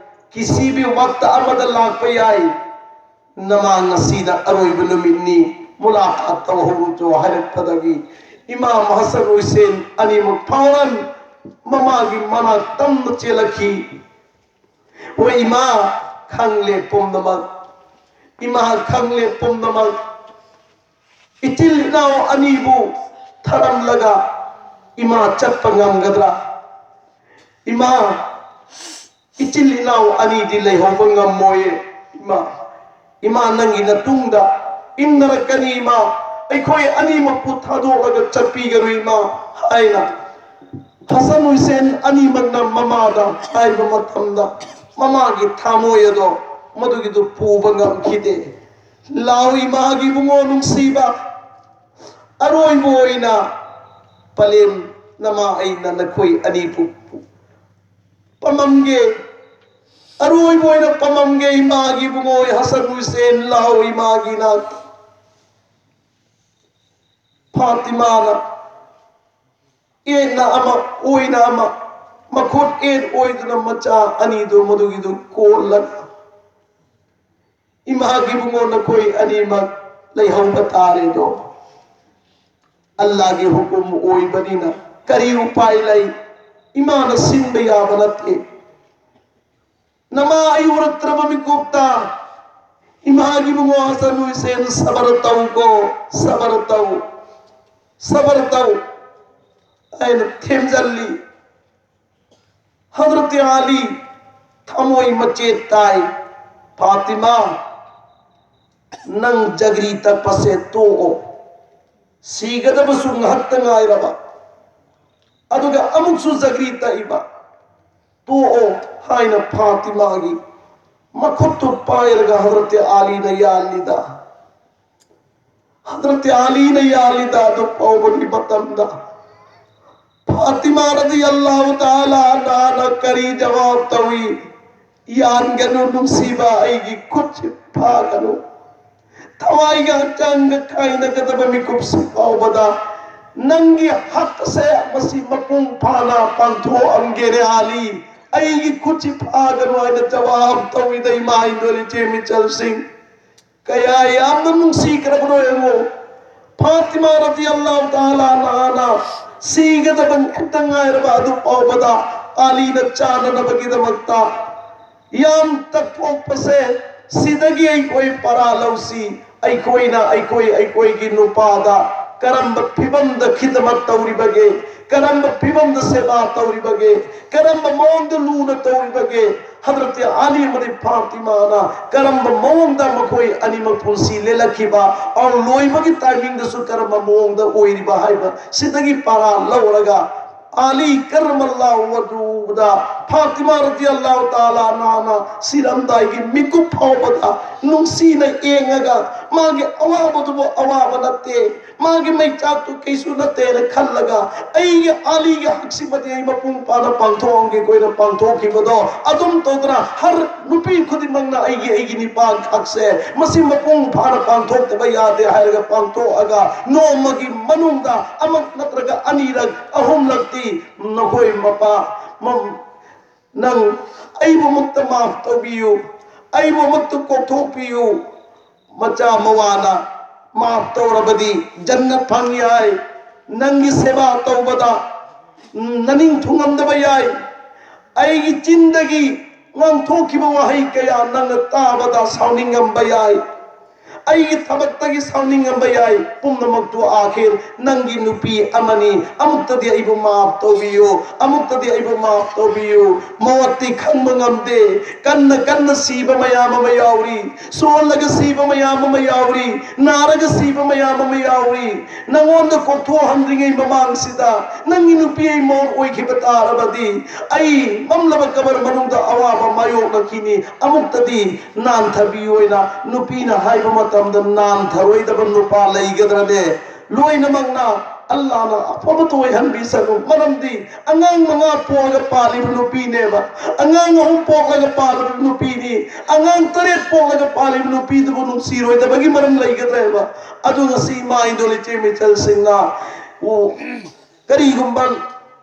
ꯀꯤꯁꯤ ꯚꯤ ꯋꯛꯇ ꯑꯃꯗ ꯂꯥꯛꯄ ꯌꯥꯏ꯫ ꯅꯃꯥ ꯉꯁꯤꯅ ꯑꯔꯣꯏꯕ ꯅꯨꯃꯤꯠꯅꯤ, ꯃꯨꯂꯥꯀꯥꯠ ꯇꯧꯍꯧꯔꯨꯆꯣ" ꯍꯥꯏꯔꯛꯄꯗꯒꯤ ꯏꯃꯥꯝ ꯍꯁꯟ ꯍꯨꯁꯦꯟ ꯑꯅꯤꯃꯛ ꯐꯥꯎꯔꯟ ꯃꯃꯥꯒꯤ ꯃꯅꯥꯛ ꯇꯝꯅ ꯆꯦꯜꯂꯛꯈꯤ꯫ "ꯍꯣꯏ ꯏꯃꯥ, ꯈꯪꯂꯦ ꯄꯨꯝꯅꯃꯛ꯫ ꯏꯃꯥ, ꯈꯪꯂꯦ ꯄꯨꯝꯅꯃꯛ꯫ ꯏꯆꯤꯜ ꯏꯅꯥꯎ ꯑꯅꯤꯕꯨ ꯊꯔꯝꯂꯒ ꯏꯃꯥ ꯆꯠꯄ ꯉꯝꯒꯗ꯭ꯔꯥ? ꯏꯃꯥ, ꯏꯆꯤꯜ ꯏꯅꯥꯎ ꯑꯅꯤꯗꯤ ꯂꯩꯍꯧꯕ ꯉꯝꯃꯣꯏꯌꯦ꯫ ꯏꯃꯥ, ꯏꯃꯥ, ꯅꯪꯒꯤ ꯅꯇꯨꯡꯗ ꯏꯟꯅꯔꯛꯀꯅꯤ ꯏꯃꯥ꯫ ꯑꯩꯈꯣꯏ ꯑꯅꯤꯃꯛꯄꯨ ꯊꯥꯗꯣꯛꯂꯒ ꯆꯠꯄꯤꯒꯅꯨ ꯏꯃꯥ" ꯍꯥꯏꯅ ꯍꯁꯟ ꯍꯨꯁꯦꯟ ꯑꯅꯤꯃꯛꯅ ꯃꯃꯥꯗ ꯍꯥꯏꯕ ꯃꯇꯝꯗ, ꯃꯃꯥꯒꯤ ꯊꯃꯣꯏ ꯑꯗꯣ ꯃꯗꯨꯒꯤꯗꯨ ꯄꯨꯕ ꯉꯝꯈꯤꯗꯦ꯫ "ꯂꯥꯎ ꯏꯃꯥꯒꯤ ꯏꯕꯨꯡꯉꯣ ꯅꯨꯡꯁꯤꯕ, ꯑꯔꯣꯏꯕ ꯑꯣꯏꯅ ꯄꯂꯦꯝ ꯅꯃꯥ ꯑꯩꯅ ꯅꯈꯣꯏ ꯑꯅꯤꯕꯨ ꯄꯝꯃꯝꯒꯦ꯫ ꯑꯔꯣꯏꯕ ꯑꯣꯏꯅ ꯄꯝꯃꯝꯒꯦ ꯏꯃꯥꯒꯤ ꯏꯕꯨꯡꯉꯣ ꯍꯁꯟ ꯍꯨꯁꯦꯟ, ꯂꯥꯎ ꯏꯃꯥꯒꯤ ꯅꯥꯛꯇ꯫" ꯐꯥꯇꯤꯃꯥꯅ ꯌꯦꯠꯅ ꯑꯃ, ꯑꯣꯏꯅ ꯑꯃ, ꯃꯈꯨꯠ ꯌꯦꯠ ꯑꯣꯏꯗꯨꯅ ꯃꯆꯥ ꯑꯅꯤꯗꯨ ꯃꯗꯨꯒꯤꯗꯨ ꯀꯣꯜꯂꯒ, "ꯏꯃꯥꯒꯤ ꯏꯕꯨꯡꯉꯣ, ꯅꯈꯣꯏ ꯑꯅꯤꯃꯛ ꯂꯩꯍꯧꯕ ꯇꯥꯔꯦꯗꯣ꯫ ꯑꯜꯂꯥꯒꯤ ꯍꯨꯀꯨꯝ ꯑꯣꯏꯕꯅꯤꯅ ꯀꯔꯤ ꯎꯄꯥꯏ ꯂꯩ? ꯏꯃꯥꯅ ꯁꯤꯟꯕ ꯌꯥꯕ ꯅꯠꯇꯦ꯫ ꯅꯃꯥ ꯑꯩ ꯎꯔꯛꯇ꯭ꯔꯕ ꯃꯤꯀꯨꯞꯇ ꯏꯃꯥꯒꯤ ꯏꯕꯨꯡꯉꯣ ꯍꯁꯟ ꯍꯨꯁꯦꯟ ꯁꯕꯔ ꯇꯧꯀꯣ, ꯁꯕꯔ ꯇꯧ, ꯁꯕꯔ ꯇꯧ ꯍꯥꯏꯅ ꯊꯦꯝꯖꯤꯜꯂꯤ꯫ ꯍꯖꯔꯠ ꯑꯂꯤ ꯊꯃꯣꯏ ꯃꯆꯦꯠ ꯇꯥꯏ꯫ ꯐꯥꯇꯤꯃꯥ, ꯅꯪ ꯖꯒ꯭ꯔꯤ ꯇꯛꯄꯁꯦ ꯇꯣꯛꯑꯣ꯫ ꯁꯤꯒꯗꯕꯁꯨ ꯉꯥꯏꯍꯥꯛꯇ ꯉꯥꯏꯔꯕ, ꯑꯗꯨꯒ ꯑꯃꯨꯛꯁꯨ ꯖꯒ꯭ꯔꯤ ꯇꯛꯏꯕ꯫ ꯇꯣꯛꯑꯣ ꯍꯥꯏꯅ ꯐꯥꯇꯤꯃꯥꯒꯤ ꯃꯈꯨꯠꯇꯨ ꯄꯥꯏꯔꯒ ꯍꯖꯔꯠ ꯑꯂꯤꯅ ꯌꯥꯜꯂꯤꯗ꯫ ꯍꯖꯔꯠ ꯑꯂꯤꯅ ꯌꯥꯜꯂꯤꯗ ꯑꯗꯨ ꯐꯥꯎꯕꯒꯤ ꯃꯇꯝꯗ ꯐꯥꯇꯤꯃꯥ ꯔꯗꯤꯌꯜꯂꯥꯍꯨ ꯇꯥꯂꯥ ꯑꯟꯍꯥꯅ ꯀꯔꯤ ꯖꯋꯥꯕ ꯇꯧꯏ? "ꯌꯥꯟꯒꯅꯨ ꯅꯨꯡꯁꯤꯕ, ꯑꯩꯒꯤ ꯈꯨꯠꯁꯤ ꯐꯥꯒꯅꯨ꯫ ꯊꯋꯥꯏꯒ ꯍꯛꯆꯥꯡꯒ ꯀꯥꯏꯅꯒꯗꯕ ꯃꯤꯀꯨꯞꯁꯤ ꯐꯥꯎꯕꯗ ꯅꯪꯒꯤ ꯍꯛꯁꯦ ꯃꯁꯤ ꯃꯄꯨꯡ ꯐꯥꯅ ꯄꯥꯡꯊꯣꯛꯑꯝꯒꯦꯅꯦ ꯑꯂꯤ꯫ ꯑꯩꯒꯤ ꯈꯨꯠꯁꯤ ꯐꯥꯒꯅꯨ" ꯍꯥꯏꯅ ꯖꯋꯥꯕ ꯇꯧꯏꯗ, ꯏꯃꯥ ꯏꯟꯗꯣꯜ ꯏꯆꯦ ꯃꯤꯆꯜꯁꯤꯡ꯫ ꯀꯌꯥ ꯌꯥꯝꯅ ꯅꯨꯡꯁꯤꯈ꯭ꯔꯕꯅꯣ ꯌꯦꯡꯉꯣ꯫ ꯐꯥꯇꯤꯃꯥ ꯔꯗꯤꯌꯜꯂꯥꯍꯨ ꯇꯥꯂꯥ ꯑꯟꯍꯥꯅ ꯁꯤꯒꯗꯕ ꯉꯥꯛꯇ ꯉꯥꯏꯔꯕ ꯑꯗꯨ ꯐꯥꯎꯕꯗ ꯑꯂꯤꯅ ꯆꯥꯅꯅꯕꯒꯤꯗꯃꯛꯇ ꯌꯥꯝ ꯇꯛꯊꯣꯛꯄꯁꯦ, ꯁꯤꯗꯒꯤ ꯑꯩꯈꯣꯏ ꯄꯔꯥ ꯂꯧꯁꯤ꯫ ꯑꯩꯈꯣꯏꯅ ꯑꯩꯈꯣꯏ, ꯑꯩꯈꯣꯏꯒꯤ ꯅꯨꯄꯥꯗ ꯀꯔꯝꯕ ꯐꯤꯕꯝꯗ ꯈꯤꯗꯃꯠ ꯇꯧꯔꯤꯕꯒꯦ, ꯀꯔꯝꯕ ꯐꯤꯕꯝꯗ ꯁꯦꯕꯥ ꯇꯧꯔꯤꯕꯒꯦ, ꯀꯔꯝꯕ ꯃꯑꯣꯡꯗ ꯂꯨꯅ ꯇꯧꯔꯤꯕꯒꯦ? ꯍꯖꯔꯠ ꯑꯂꯤ ꯑꯃꯗꯤ ꯐꯥꯇꯤꯃꯥꯅ ꯀꯔꯝꯕ ꯃꯑꯣꯡꯗ ꯃꯈꯣꯏ ꯑꯅꯤꯃꯛ ꯄꯨꯟꯁꯤ ꯂꯦꯜꯂꯛꯈꯤꯕ, ꯑꯃ ꯂꯣꯏꯕꯒꯤ ꯇꯥꯏꯃꯤꯡꯗꯁꯨ ꯀꯔꯝꯕ ꯃꯑꯣꯡꯗ ꯑꯣꯏꯔꯤꯕ ꯍꯥꯏꯕ ꯁꯤꯗꯒꯤ ꯄꯔꯥ ꯂꯧꯔꯒ ꯑꯂꯤ ꯀꯔꯃꯜꯂꯥꯍꯨ ꯋꯖꯍꯨꯗ ꯐꯥꯇꯤꯃꯥ ꯔꯗꯤꯌꯜꯂꯥꯍꯨ ꯇꯥꯂꯥ ꯑꯟꯍꯥꯅ ꯁꯤꯔꯝꯗꯥꯏꯒꯤ ꯃꯤꯀꯨꯞ ꯐꯥꯎꯕꯗ ꯅꯨꯡꯁꯤꯅ ꯌꯦꯡꯉꯒ ꯃꯥꯒꯤ ꯑꯋꯥꯕꯗꯨꯕꯨ ꯑꯋꯥꯕ ꯅꯠꯇꯦ, ꯃꯥꯒꯤ ꯃꯩꯆꯥꯛꯇꯨ ꯀꯩꯁꯨ ꯅꯠꯇꯦꯅ ꯈꯜꯂꯒ ꯑꯩꯒꯤ ꯑꯂꯤꯒꯤ ꯍꯛꯁꯤꯃꯗꯤ ꯑꯩ ꯃꯄꯨꯡ ꯐꯥꯅ ꯄꯥꯡꯊꯣꯛꯑꯝꯒꯦ ꯀꯣꯏꯅ ꯄꯥꯡꯊꯣꯛꯈꯤꯕꯗꯣ ꯑꯗꯨꯝ ꯇꯧꯗꯅ ꯍꯔ ꯅꯨꯄꯤ ꯈꯨꯗꯤꯡꯃꯛꯅ ꯑꯩꯒꯤ, ꯑꯩꯒꯤ ꯅꯤꯄꯥꯟ ꯈꯛꯁꯦ ꯃꯁꯤ ꯃꯄꯨꯡ ꯐꯥꯅ ꯄꯥꯡꯊꯣꯛꯇꯕ ꯌꯥꯗꯦ ꯍꯥꯏꯔꯒ ꯄꯥꯡꯊꯣꯛꯑꯒ ꯅꯣꯡꯃꯒꯤ ꯃꯅꯨꯡꯗ ꯑꯃꯛ ꯅꯠꯇ꯭ꯔꯒ ꯑꯅꯤꯔꯛ, ꯑꯍꯨꯝꯂꯛꯇꯤ ꯅꯈꯣꯏ ꯃꯄꯥ ꯃꯝ-, ꯅꯪ ꯑꯩꯕꯨꯃꯛꯇ ꯃꯥꯐ ꯇꯧꯕꯤꯌꯨ, ꯑꯩꯕꯨꯃꯛꯇ ꯀꯣꯛꯊꯣꯛꯄꯤꯌꯨ꯫ ꯃꯆꯥ ꯃꯋꯥꯅ ꯃꯥꯐ ꯇꯧꯔꯕꯗꯤ ꯖꯟꯅꯠ ꯐꯪꯏ ꯍꯥꯏ꯫ ꯅꯪꯒꯤ ꯁꯦꯕꯥ ꯇꯧꯕꯗ ꯅꯅꯤꯡ ꯊꯨꯡꯉꯝꯗꯕ ꯌꯥꯏ꯫ ꯑꯩꯒꯤ ꯆꯤꯟꯗꯒꯤ ꯉꯥꯡꯊꯣꯛꯈꯤꯕ ꯋꯥꯍꯩ ꯀꯌꯥ ꯅꯪꯅ ꯇꯥꯕꯗ ꯁꯥꯎꯅꯤꯡꯉꯝꯕ ꯌꯥꯏ꯫ ꯑꯩꯒꯤ ꯊꯕꯛꯇꯒꯤ ꯁꯥꯎꯅꯤꯡꯉꯝꯕ ꯌꯥꯏ꯫ ꯄꯨꯝꯅꯃꯛꯇꯨ ꯑꯥꯈꯤꯔ ꯅꯪꯒꯤ ꯅꯨꯄꯤ ꯑꯃꯅꯤ, ꯑꯃꯨꯛꯇꯗꯤ ꯑꯩꯕꯨ ꯃꯥꯐ ꯇꯧꯕꯤꯌꯨ, ꯑꯃꯨꯛꯇꯗꯤ ꯑꯩꯕꯨ ꯃꯥꯐ ꯇꯧꯕꯤꯌꯨ꯫ ꯃꯋꯠꯇꯤ ꯈꯪꯕ ꯉꯝꯗꯦ꯫ ꯀꯟꯅ ꯀꯟꯅ ꯁꯤꯕ ꯃꯌꯥꯝ ꯑꯃ ꯌꯥꯎꯔꯤ, ꯁꯣꯜꯂꯒ ꯁꯤꯕ ꯃꯌꯥꯝ ꯑꯃ ꯌꯥꯎꯔꯤ, ꯅꯥꯔꯒ ꯁꯤꯕ ꯃꯌꯥꯝ ꯑꯃ ꯌꯥꯎꯔꯤ꯫ ꯅꯉꯣꯟꯗ ꯀꯣꯛꯊꯣꯛꯍꯟꯗ꯭ꯔꯤꯉꯩ ꯃꯃꯥꯡꯁꯤꯗ ꯅꯪꯒꯤ ꯅꯨꯄꯤ ꯑꯩ ꯃꯧ ꯑꯣꯏꯈꯤꯕ ꯇꯥꯔꯕꯗꯤ, ꯑꯩ ꯃꯝꯂꯕ ꯀꯕꯔ ꯃꯅꯨꯡꯗ ꯑꯋꯥꯕ ꯃꯥꯌꯣꯛꯅꯈꯤꯅꯤ꯫ ꯑꯃꯨꯛꯇꯗꯤ ꯅꯥꯟꯊꯕꯤꯌꯨ ꯍꯥꯏꯅ ꯅꯨꯄꯤꯅ ꯍꯥꯏꯕ ꯃꯇꯝꯗ ꯅꯥꯟꯊꯔꯣꯏꯗꯕ ꯅꯨꯄꯥ ꯂꯩꯒꯗ꯭ꯔꯅꯦ? ꯂꯣꯏꯅꯃꯛꯅ ꯑꯜꯂꯥꯅ ꯑꯐꯕꯇ ꯑꯣꯏꯍꯟꯕꯤꯁꯅꯨ꯫ ꯃꯔꯝꯗꯤ ꯑꯉꯥꯡ ꯃꯉꯥ ꯄꯣꯛꯑꯒ ꯄꯥꯜꯂꯤꯕ ꯅꯨꯄꯤꯅꯦꯕ, ꯑꯉꯥꯡ ꯑꯍꯨꯝ ꯄꯣꯛꯂꯒ ꯄꯥꯜꯂꯤꯕ ꯅꯨꯄꯤꯅꯤ꯫ ꯑꯉꯥꯡ ꯇꯔꯦꯠ ꯄꯣꯛꯂꯒ ꯄꯥꯜꯂꯤꯕ ꯅꯨꯄꯤꯗꯨꯕꯨ ꯅꯨꯡꯁꯤꯔꯣꯏꯗꯕꯒꯤ ꯃꯔꯝ ꯂꯩꯒꯗ꯭ꯔꯦꯕ? ꯑꯗꯨ ꯉꯁꯤ ꯏꯃꯥ ꯏꯟꯗꯣꯜ ꯏꯆꯦ ꯃꯤꯆꯜꯁꯤꯡꯅ, ꯑꯣ, ꯀꯔꯤꯒꯨꯝꯕ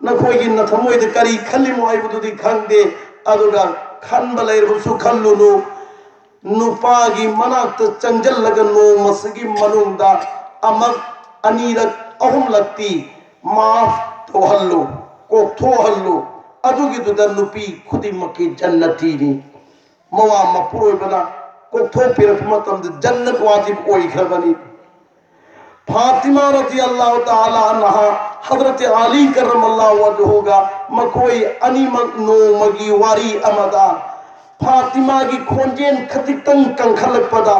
ꯅꯈꯣꯏꯒꯤ ꯅꯊꯃꯣꯏꯗ ꯀꯔꯤ ꯈꯜꯂꯤꯃꯣ ꯍꯥꯏꯕꯗꯨꯗꯤ ꯈꯪꯗꯦ, ꯑꯗꯨꯒ ꯈꯟꯕ ꯂꯩꯔꯕꯁꯨ ꯈꯜꯂꯨꯅꯨ꯫ ꯅꯨꯄꯥꯒꯤ ꯃꯅꯥꯛꯇ ꯆꯪꯁꯤꯜꯂꯒ ꯅꯣꯡꯃꯁꯤꯒꯤ ꯃꯅꯨꯡꯗ ꯑꯃꯛ, ꯑꯅꯤꯔꯛ, ꯑꯍꯨꯝꯂꯛꯇꯤ ꯃꯥꯐ ꯇꯧꯍꯜꯂꯨ, ꯀꯣꯛꯊꯣꯛꯍꯜꯂꯨ꯫ ꯑꯗꯨꯒꯤꯗꯨꯗ ꯅꯨꯄꯤ ꯈꯨꯗꯤꯡꯃꯛꯀꯤ ꯖꯟꯅꯇꯤꯅꯤ꯫ ꯃꯋꯥ ꯃꯄꯨꯔꯣꯏꯕꯅ ꯀꯣꯛꯊꯣꯛꯄꯤꯔꯛꯄ ꯃꯇꯝꯗ ꯖꯟꯅꯠ ꯋꯥꯖꯤꯕ ꯑꯣꯏꯈ꯭ꯔꯕꯅꯤ꯫ ꯐꯥꯇꯤꯃꯥ ꯔꯗꯤꯌꯜꯂꯥꯍꯨ ꯇꯥꯂꯥ ꯑꯟꯍꯥ, ꯍꯗꯔꯠ ꯑꯂꯤ ꯀꯔꯃꯜꯂꯥꯍꯨ ꯋꯖꯍꯨꯒ ꯃꯈꯣꯏ ꯑꯅꯤꯃꯛ ꯅꯣꯡꯃꯒꯤ ꯋꯥꯔꯤ ꯑꯃꯗ ꯐꯥꯇꯤꯃꯥꯒꯤ ꯈꯣꯟꯖꯦꯜ ꯈꯖꯤꯛꯇꯪ ꯀꯟꯈꯠꯂꯛꯄꯗ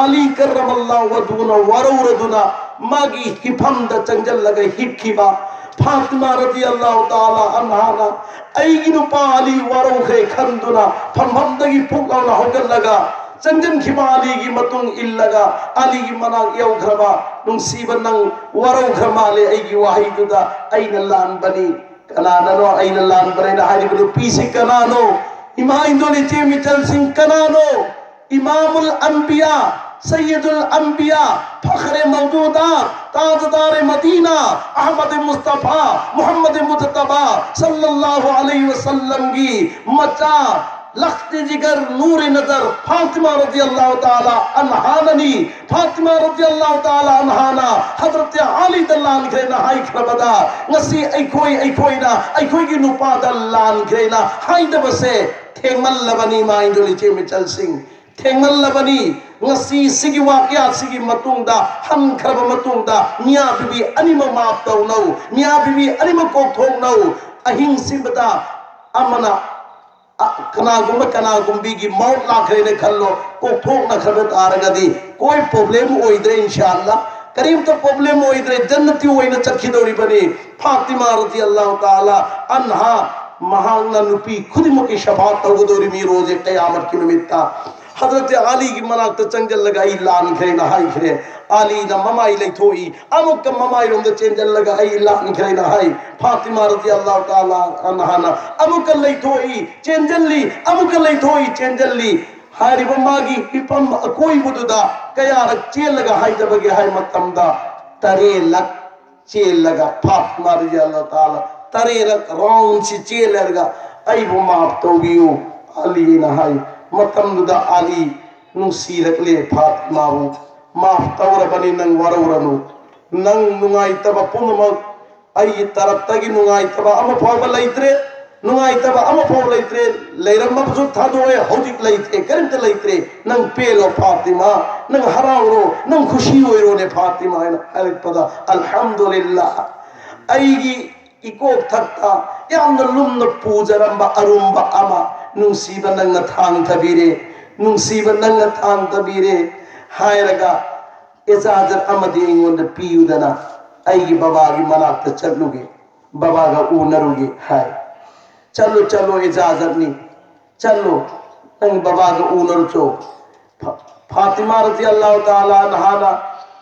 ꯑꯂꯤ ꯀꯔꯃꯜꯂꯥꯍꯨ ꯋꯖꯍꯨꯅ ꯋꯥꯔꯧꯔꯗꯨꯅ ꯃꯥꯒꯤ ꯍꯤꯐꯝꯗ ꯆꯪꯁꯤꯜꯂꯒ ꯍꯤꯞꯈꯤꯕ꯫ ꯐꯥꯇꯤꯃꯥ ꯔꯗꯤꯌꯜꯂꯥꯍꯨ ꯇꯥꯂꯥ ꯑꯟꯍꯥꯅ ꯑꯩꯒꯤ ꯅꯨꯄꯥ ꯑꯂꯤ ꯋꯥꯔꯧꯈ꯭ꯔꯦ ꯈꯟꯗꯨꯅ ꯐꯝꯐꯝꯗꯒꯤ ꯐꯨꯛ ꯂꯥꯎꯅ ꯍꯧꯒꯠꯂꯒ ꯆꯪꯁꯤꯟꯈꯤꯕ ꯑꯂꯤꯒꯤ ꯃꯇꯨꯡ ꯏꯜꯂꯒ ꯑꯂꯤꯒꯤ ꯃꯅꯥꯛ ꯌꯧꯈ꯭ꯔꯕ, "ꯅꯨꯡꯁꯤꯕ, ꯅꯪ ꯋꯥꯔꯧꯈ꯭ꯔ ꯃꯥꯜꯂꯦ ꯑꯩꯒꯤ ꯋꯥꯍꯩꯗꯨꯗ, ꯑꯩꯅ ꯂꯥꯟꯕꯅꯤ"꯫ "ꯀꯅꯥꯅꯅꯣ ꯑꯩꯅ ꯂꯥꯟꯕꯅꯦꯅ ꯍꯥꯏꯔꯤꯕ ꯅꯨꯄꯤꯁꯤ ꯀꯅꯥꯅꯣ?" ꯏꯃꯥ ꯏꯟꯗꯣꯜ ꯏꯆꯦ ꯃꯤꯆꯜꯁꯤꯡ ꯀꯅꯥꯅꯣ? ꯏꯃꯥꯃꯨꯜ ꯑꯝꯕꯤꯌꯥ, ꯁꯩꯌꯤꯗꯨꯜ ꯑꯝꯕꯤꯌꯥ, ꯐꯈ꯭ꯔꯦ ꯃꯧꯖꯨꯗꯥꯠ, ꯇꯥꯖꯗꯥꯔꯦ ꯃꯗꯤꯅꯥ, ꯑꯍꯃꯗ ꯃꯨꯁꯇꯐꯥ, ꯃꯨꯍꯝꯃꯗ ꯃꯨꯖꯇꯕꯥ ꯁꯜꯂꯜꯂꯥꯍꯨ ꯑꯂꯩꯍꯤ ꯋꯁꯜꯂꯝꯒꯤ ꯃꯆꯥ, ꯂꯈꯇ ꯖꯤꯒꯔ, ꯅꯨꯔ ꯅꯖꯔ ꯐꯥꯇꯤꯃꯥ ꯔꯗꯤꯌꯜꯂꯥꯍꯨ ꯇꯥꯂꯥ ꯑꯟꯍꯥꯅꯅꯤ꯫ ꯐꯥꯇꯤꯃꯥ ꯔꯗꯤꯌꯜꯂꯥꯍꯨ ꯇꯥꯂꯥ ꯑꯟꯍꯥꯅ ꯍꯗꯔꯠ ꯑꯂꯤꯗ ꯂꯥꯟꯈ꯭ꯔꯦꯅ ꯍꯥꯏꯈ꯭ꯔꯕꯗ, ꯉꯁꯤ ꯑꯩꯈꯣꯏ, ꯑꯩꯈꯣꯏꯅ ꯑꯩꯈꯣꯏꯒꯤ ꯅꯨꯄꯥꯗ ꯂꯥꯟꯈ꯭ꯔꯦꯅ ꯍꯥꯏꯗꯕꯁꯦ ꯊꯦꯡꯃꯜꯂꯕꯅꯤ, ꯃꯥꯏꯗꯨ ꯏꯆꯦ ꯃꯤꯆꯜꯁꯤꯡ, ꯊꯦꯡꯃꯜꯂꯕꯅꯤ꯫ ꯉꯁꯤ ꯁꯤꯒꯤ ꯋꯥꯀꯌꯥꯁꯤꯒꯤ ꯃꯇꯨꯡꯗ, ꯍꯟꯈ꯭ꯔꯕ ꯃꯇꯨꯡꯗ, ꯃꯤꯌꯥ ꯕꯤꯕꯤ ꯑꯅꯤꯃꯛ ꯃꯥꯐ ꯇꯧꯅꯧ, ꯃꯤꯌꯥ ꯕꯤꯕꯤ ꯑꯅꯤꯃꯛ ꯀꯣꯛꯊꯣꯛꯅꯧ꯫ ꯑꯍꯤꯡꯁꯤꯕꯗ ꯑꯃꯅ ꯑ, ꯀꯅꯥꯒꯨꯝꯕ ꯀꯅꯥꯒꯨꯝꯕꯤꯒꯤ ꯃꯧꯠ ꯂꯥꯛꯈ꯭ꯔꯦꯅ ꯈꯜꯂꯣ, ꯀꯣꯛꯊꯣꯛꯅꯈ꯭ꯔꯕ ꯇꯥꯔꯒꯗꯤ ꯀꯣꯏ ꯄ꯭ꯔꯣꯕ꯭ꯂꯦꯝ ꯑꯣꯏꯗ꯭ꯔꯦ, ꯏꯟꯁꯥ ꯑꯜꯂꯥ꯫ ꯀꯔꯤꯝꯇ ꯄ꯭ꯔꯣꯕ꯭ꯂꯦꯝ ꯑꯣꯏꯗ꯭ꯔꯦ, ꯖꯟꯅꯇꯤ ꯑꯣꯏꯅ ꯆꯠꯈꯤꯗꯧꯔꯤꯕꯅꯤ꯫ ꯐꯥꯇꯤꯃꯥ ꯔꯗꯤꯌꯜꯂꯥꯍꯨ ꯇꯥꯂꯥ ꯑꯟꯍꯥ, ꯃꯍꯥꯛꯅ ꯅꯨꯄꯤ ꯈꯨꯗꯤꯡꯃꯛꯀꯤ ꯁꯐꯥꯠ ꯇꯧꯒꯗꯧꯔꯤꯃꯤ ꯔꯣꯖꯦ ꯀꯌꯥꯃꯠꯀꯤ ꯅꯨꯃꯤꯠꯇ꯫ ꯍꯖꯔꯠ ꯑꯂꯤꯒꯤ ꯃꯅꯥꯛꯇ ꯆꯪꯁꯤꯜꯂꯒ ꯑꯩ ꯂꯥꯟꯈ꯭ꯔꯦꯅ ꯍꯥꯏꯈ꯭ꯔꯦ꯫ ꯑꯂꯤꯅ ꯃꯃꯥꯏ ꯂꯩꯊꯣꯛꯏ, ꯑꯃꯨꯛꯀ ꯃꯃꯥꯏꯔꯣꯝꯗ ꯆꯦꯟꯁꯤꯜꯂꯒ ꯑꯩ ꯂꯥꯟꯈ꯭ꯔꯦꯅ ꯍꯥꯏ꯫ ꯐꯥꯇꯤꯃꯥ ꯔꯗꯤꯌꯜꯂꯥꯍꯨ ꯇꯥꯂꯥ ꯑꯟꯍꯥꯅ ꯑꯃꯨꯛꯀ ꯂꯩꯊꯣꯛꯏ, ꯆꯦꯟꯁꯤꯜꯂꯤ, ꯑꯃꯨꯛꯀ ꯂꯩꯊꯣꯛꯏ, ꯆꯦꯟꯁꯤꯜꯂꯤ꯫ ꯍꯥꯏꯔꯤꯕ ꯃꯥꯒꯤ ꯐꯤꯐꯝ ꯑꯀꯣꯏꯕꯗꯨꯗ ꯀꯌꯥꯔꯛ ꯆꯦꯜꯂꯒ ꯍꯥꯏꯗꯕꯒꯦ ꯍꯥꯏ ꯃꯇꯝꯗ, ꯇꯔꯦꯠꯂꯛ ꯆꯦꯜꯂꯒ, ꯐꯥꯇꯤꯃꯥ ꯔꯗꯤꯌꯜꯂꯥꯍꯨ ꯇꯥꯂꯥ ꯇꯔꯦꯠꯂꯛ ꯔꯥꯎꯟꯁꯤ ꯆꯦꯜꯂꯒ, "ꯑꯩꯕꯨ ꯃꯥꯐ ꯇꯧꯕꯤꯌꯨ ꯑꯂꯤꯅ" ꯍꯥꯏ꯫ ꯃꯇꯝꯗꯨꯗ ꯑꯂꯤ ꯅꯨꯡꯁꯤꯔꯛꯂꯦ ꯐꯥꯇꯤꯃꯥꯕꯨ꯫ "ꯃꯥꯐ ꯇꯧꯔꯕꯅꯤ, ꯅꯪ ꯋꯥꯔꯧꯔꯅꯨ꯫ ꯅꯪ ꯅꯨꯡꯉꯥꯏꯇꯕ ꯄꯨꯝꯅꯃꯛ ꯑꯩꯒꯤ ꯇꯔꯞꯇꯒꯤ ꯅꯨꯡꯉꯥꯏꯇꯕ ꯑꯃ ꯐꯥꯎꯕ ꯂꯩꯇ꯭ꯔꯦ, ꯅꯨꯡꯉꯥꯏꯇꯕ ꯑꯃ ꯐꯥꯎꯕ ꯂꯩꯇ꯭ꯔꯦ, ꯂꯩꯔꯝꯕꯁꯨ ꯊꯥꯗꯣꯛꯑꯦ, ꯍꯧꯖꯤꯛ ꯂꯩꯇ꯭ꯔꯦ, ꯀꯔꯤꯝꯇ ꯂꯩꯇ꯭ꯔꯦ꯫ ꯅꯪ ꯄꯦꯜꯂꯣ ꯐꯥꯇꯤꯃꯥ, ꯅꯪ ꯍꯔꯥꯎꯔꯣ, ꯅꯪ ꯈꯨꯁꯤ ꯑꯣꯏꯔꯣꯅꯦ ꯐꯥꯇꯤꯃꯥ" ꯍꯥꯏꯅ ꯍꯥꯏꯔꯛꯄꯗ, "ꯑꯜꯍꯝꯗꯨꯂꯤꯜꯂꯥ, ꯑꯩꯒꯤ ꯏꯀꯣꯛ ꯊꯛꯇ ꯌꯥꯝꯅ ꯂꯨꯝꯅ ꯄꯨꯖꯔꯝꯕ ꯑꯔꯨꯝꯕ ꯑꯃ ꯅꯨꯡꯁꯤꯕ ꯅꯪꯅ ꯊꯥꯡꯊꯕꯤꯔꯦ, ꯅꯨꯡꯁꯤꯕ ꯅꯪꯅ ꯊꯥꯡꯊꯕꯤꯔꯦ" ꯍꯥꯏꯔꯒ, "ꯏꯖꯥꯖꯠ ꯑꯃꯗꯤ ꯑꯩꯉꯣꯟꯗ ꯄꯤꯌꯨꯗꯅ, ꯑꯩꯒꯤ ꯕꯕꯥꯒꯤ ꯃꯅꯥꯛꯇ ꯆꯠꯂꯨꯒꯦ, ꯕꯕꯥꯒ ꯎꯅꯔꯨꯒꯦ" ꯍꯥꯏ꯫ "ꯆꯠꯂꯨ, ꯆꯠꯂꯨ, ꯏꯖꯥꯖꯠꯅꯤ, ꯆꯠꯂꯨ, ꯅꯪ ꯕꯕꯥꯒ ꯎꯅꯔꯨꯆꯣ"꯫ ꯐ-, ꯐꯥꯇꯤꯃꯥ ꯔꯗꯤꯌꯜꯂꯥꯍꯨ ꯇꯥꯂꯥ ꯑꯟꯍꯥꯅ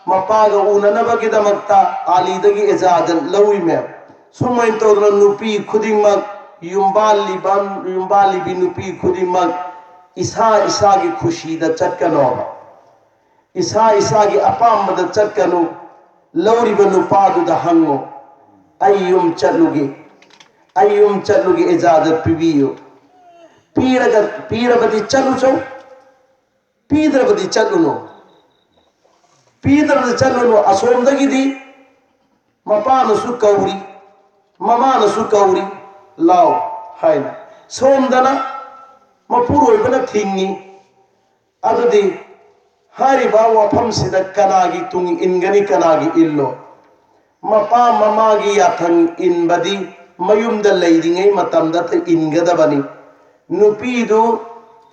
ꯃꯄꯥꯒ ꯎꯅꯅꯕꯒꯤꯗꯃꯛꯇ ꯑꯂꯤꯗꯒꯤ ꯏꯖꯥꯖꯠ ꯂꯧꯏ ꯃꯦꯝ꯫ ꯁꯨꯃꯥꯏꯅ ꯇꯧꯗꯅ ꯅꯨꯄꯤ ꯈꯨꯗꯤꯡꯃꯛ, ꯌꯨꯝꯕꯥꯜꯂꯤꯕ, ꯌꯨꯝꯕꯥꯜꯂꯤꯕꯤ ꯅꯨꯄꯤ ꯈꯨꯗꯤꯡꯃꯛ ꯏꯁꯥ ꯏꯁꯥꯒꯤ ꯈꯨꯁꯤꯗ ꯆꯠꯀꯅꯣꯕ, ꯏꯁꯥ ꯏꯁꯥꯒꯤ ꯑꯄꯥꯝꯕꯗ ꯆꯠꯀꯅꯨ꯫ ꯂꯧꯔꯤꯕ ꯅꯨꯄꯥꯗꯨꯗ ꯍꯪꯉꯨ, "ꯑꯩ ꯌꯨꯝ ꯆꯠꯂꯨꯒꯦ, ꯑꯩ ꯌꯨꯝ ꯆꯠꯂꯨꯒꯦ, ꯏꯖꯥꯖꯠ ꯄꯤꯕꯤꯌꯨ"꯫ ꯄꯤꯔꯒ, ꯄꯤꯔꯕꯗꯤ ꯆꯠꯂꯨ ꯆꯧ, ꯄꯤꯗ꯭ꯔꯕꯗꯤ ꯆꯠꯂꯨꯅꯨ꯫ ꯄꯤꯗ꯭ꯔꯕꯗꯤ ꯆꯠꯂꯨꯅꯨ꯫ ꯑꯁꯣꯝꯗꯒꯤꯗꯤ ꯃꯄꯥꯅꯁꯨ ꯀꯧꯔꯤ, ꯃꯃꯥꯅꯁꯨ ꯀꯧꯔꯤ, "ꯂꯥꯎ" ꯍꯥꯏꯅ꯫ ꯁꯣꯝꯗꯅ ꯃꯄꯨꯔꯣꯏꯕꯅ ꯊꯤꯡꯉꯤ꯫ ꯑꯗꯨꯗꯤ ꯍꯥꯏꯔꯤꯕ ꯋꯥꯐꯝꯁꯤꯗ ꯀꯅꯥꯒꯤ ꯇꯨꯡ ꯏꯟꯒꯅꯤ, ꯀꯅꯥꯒꯤ ꯏꯜꯂꯣ? ꯃꯄꯥ ꯃꯃꯥꯒꯤ ꯌꯥꯊꯪ ꯏꯟꯕꯗꯤ ꯃꯌꯨꯝꯗ ꯂꯩꯔꯤꯉꯩ ꯃꯇꯝꯗꯇ ꯏꯟꯒꯗꯕꯅꯤ꯫ ꯅꯨꯄꯤꯗꯨ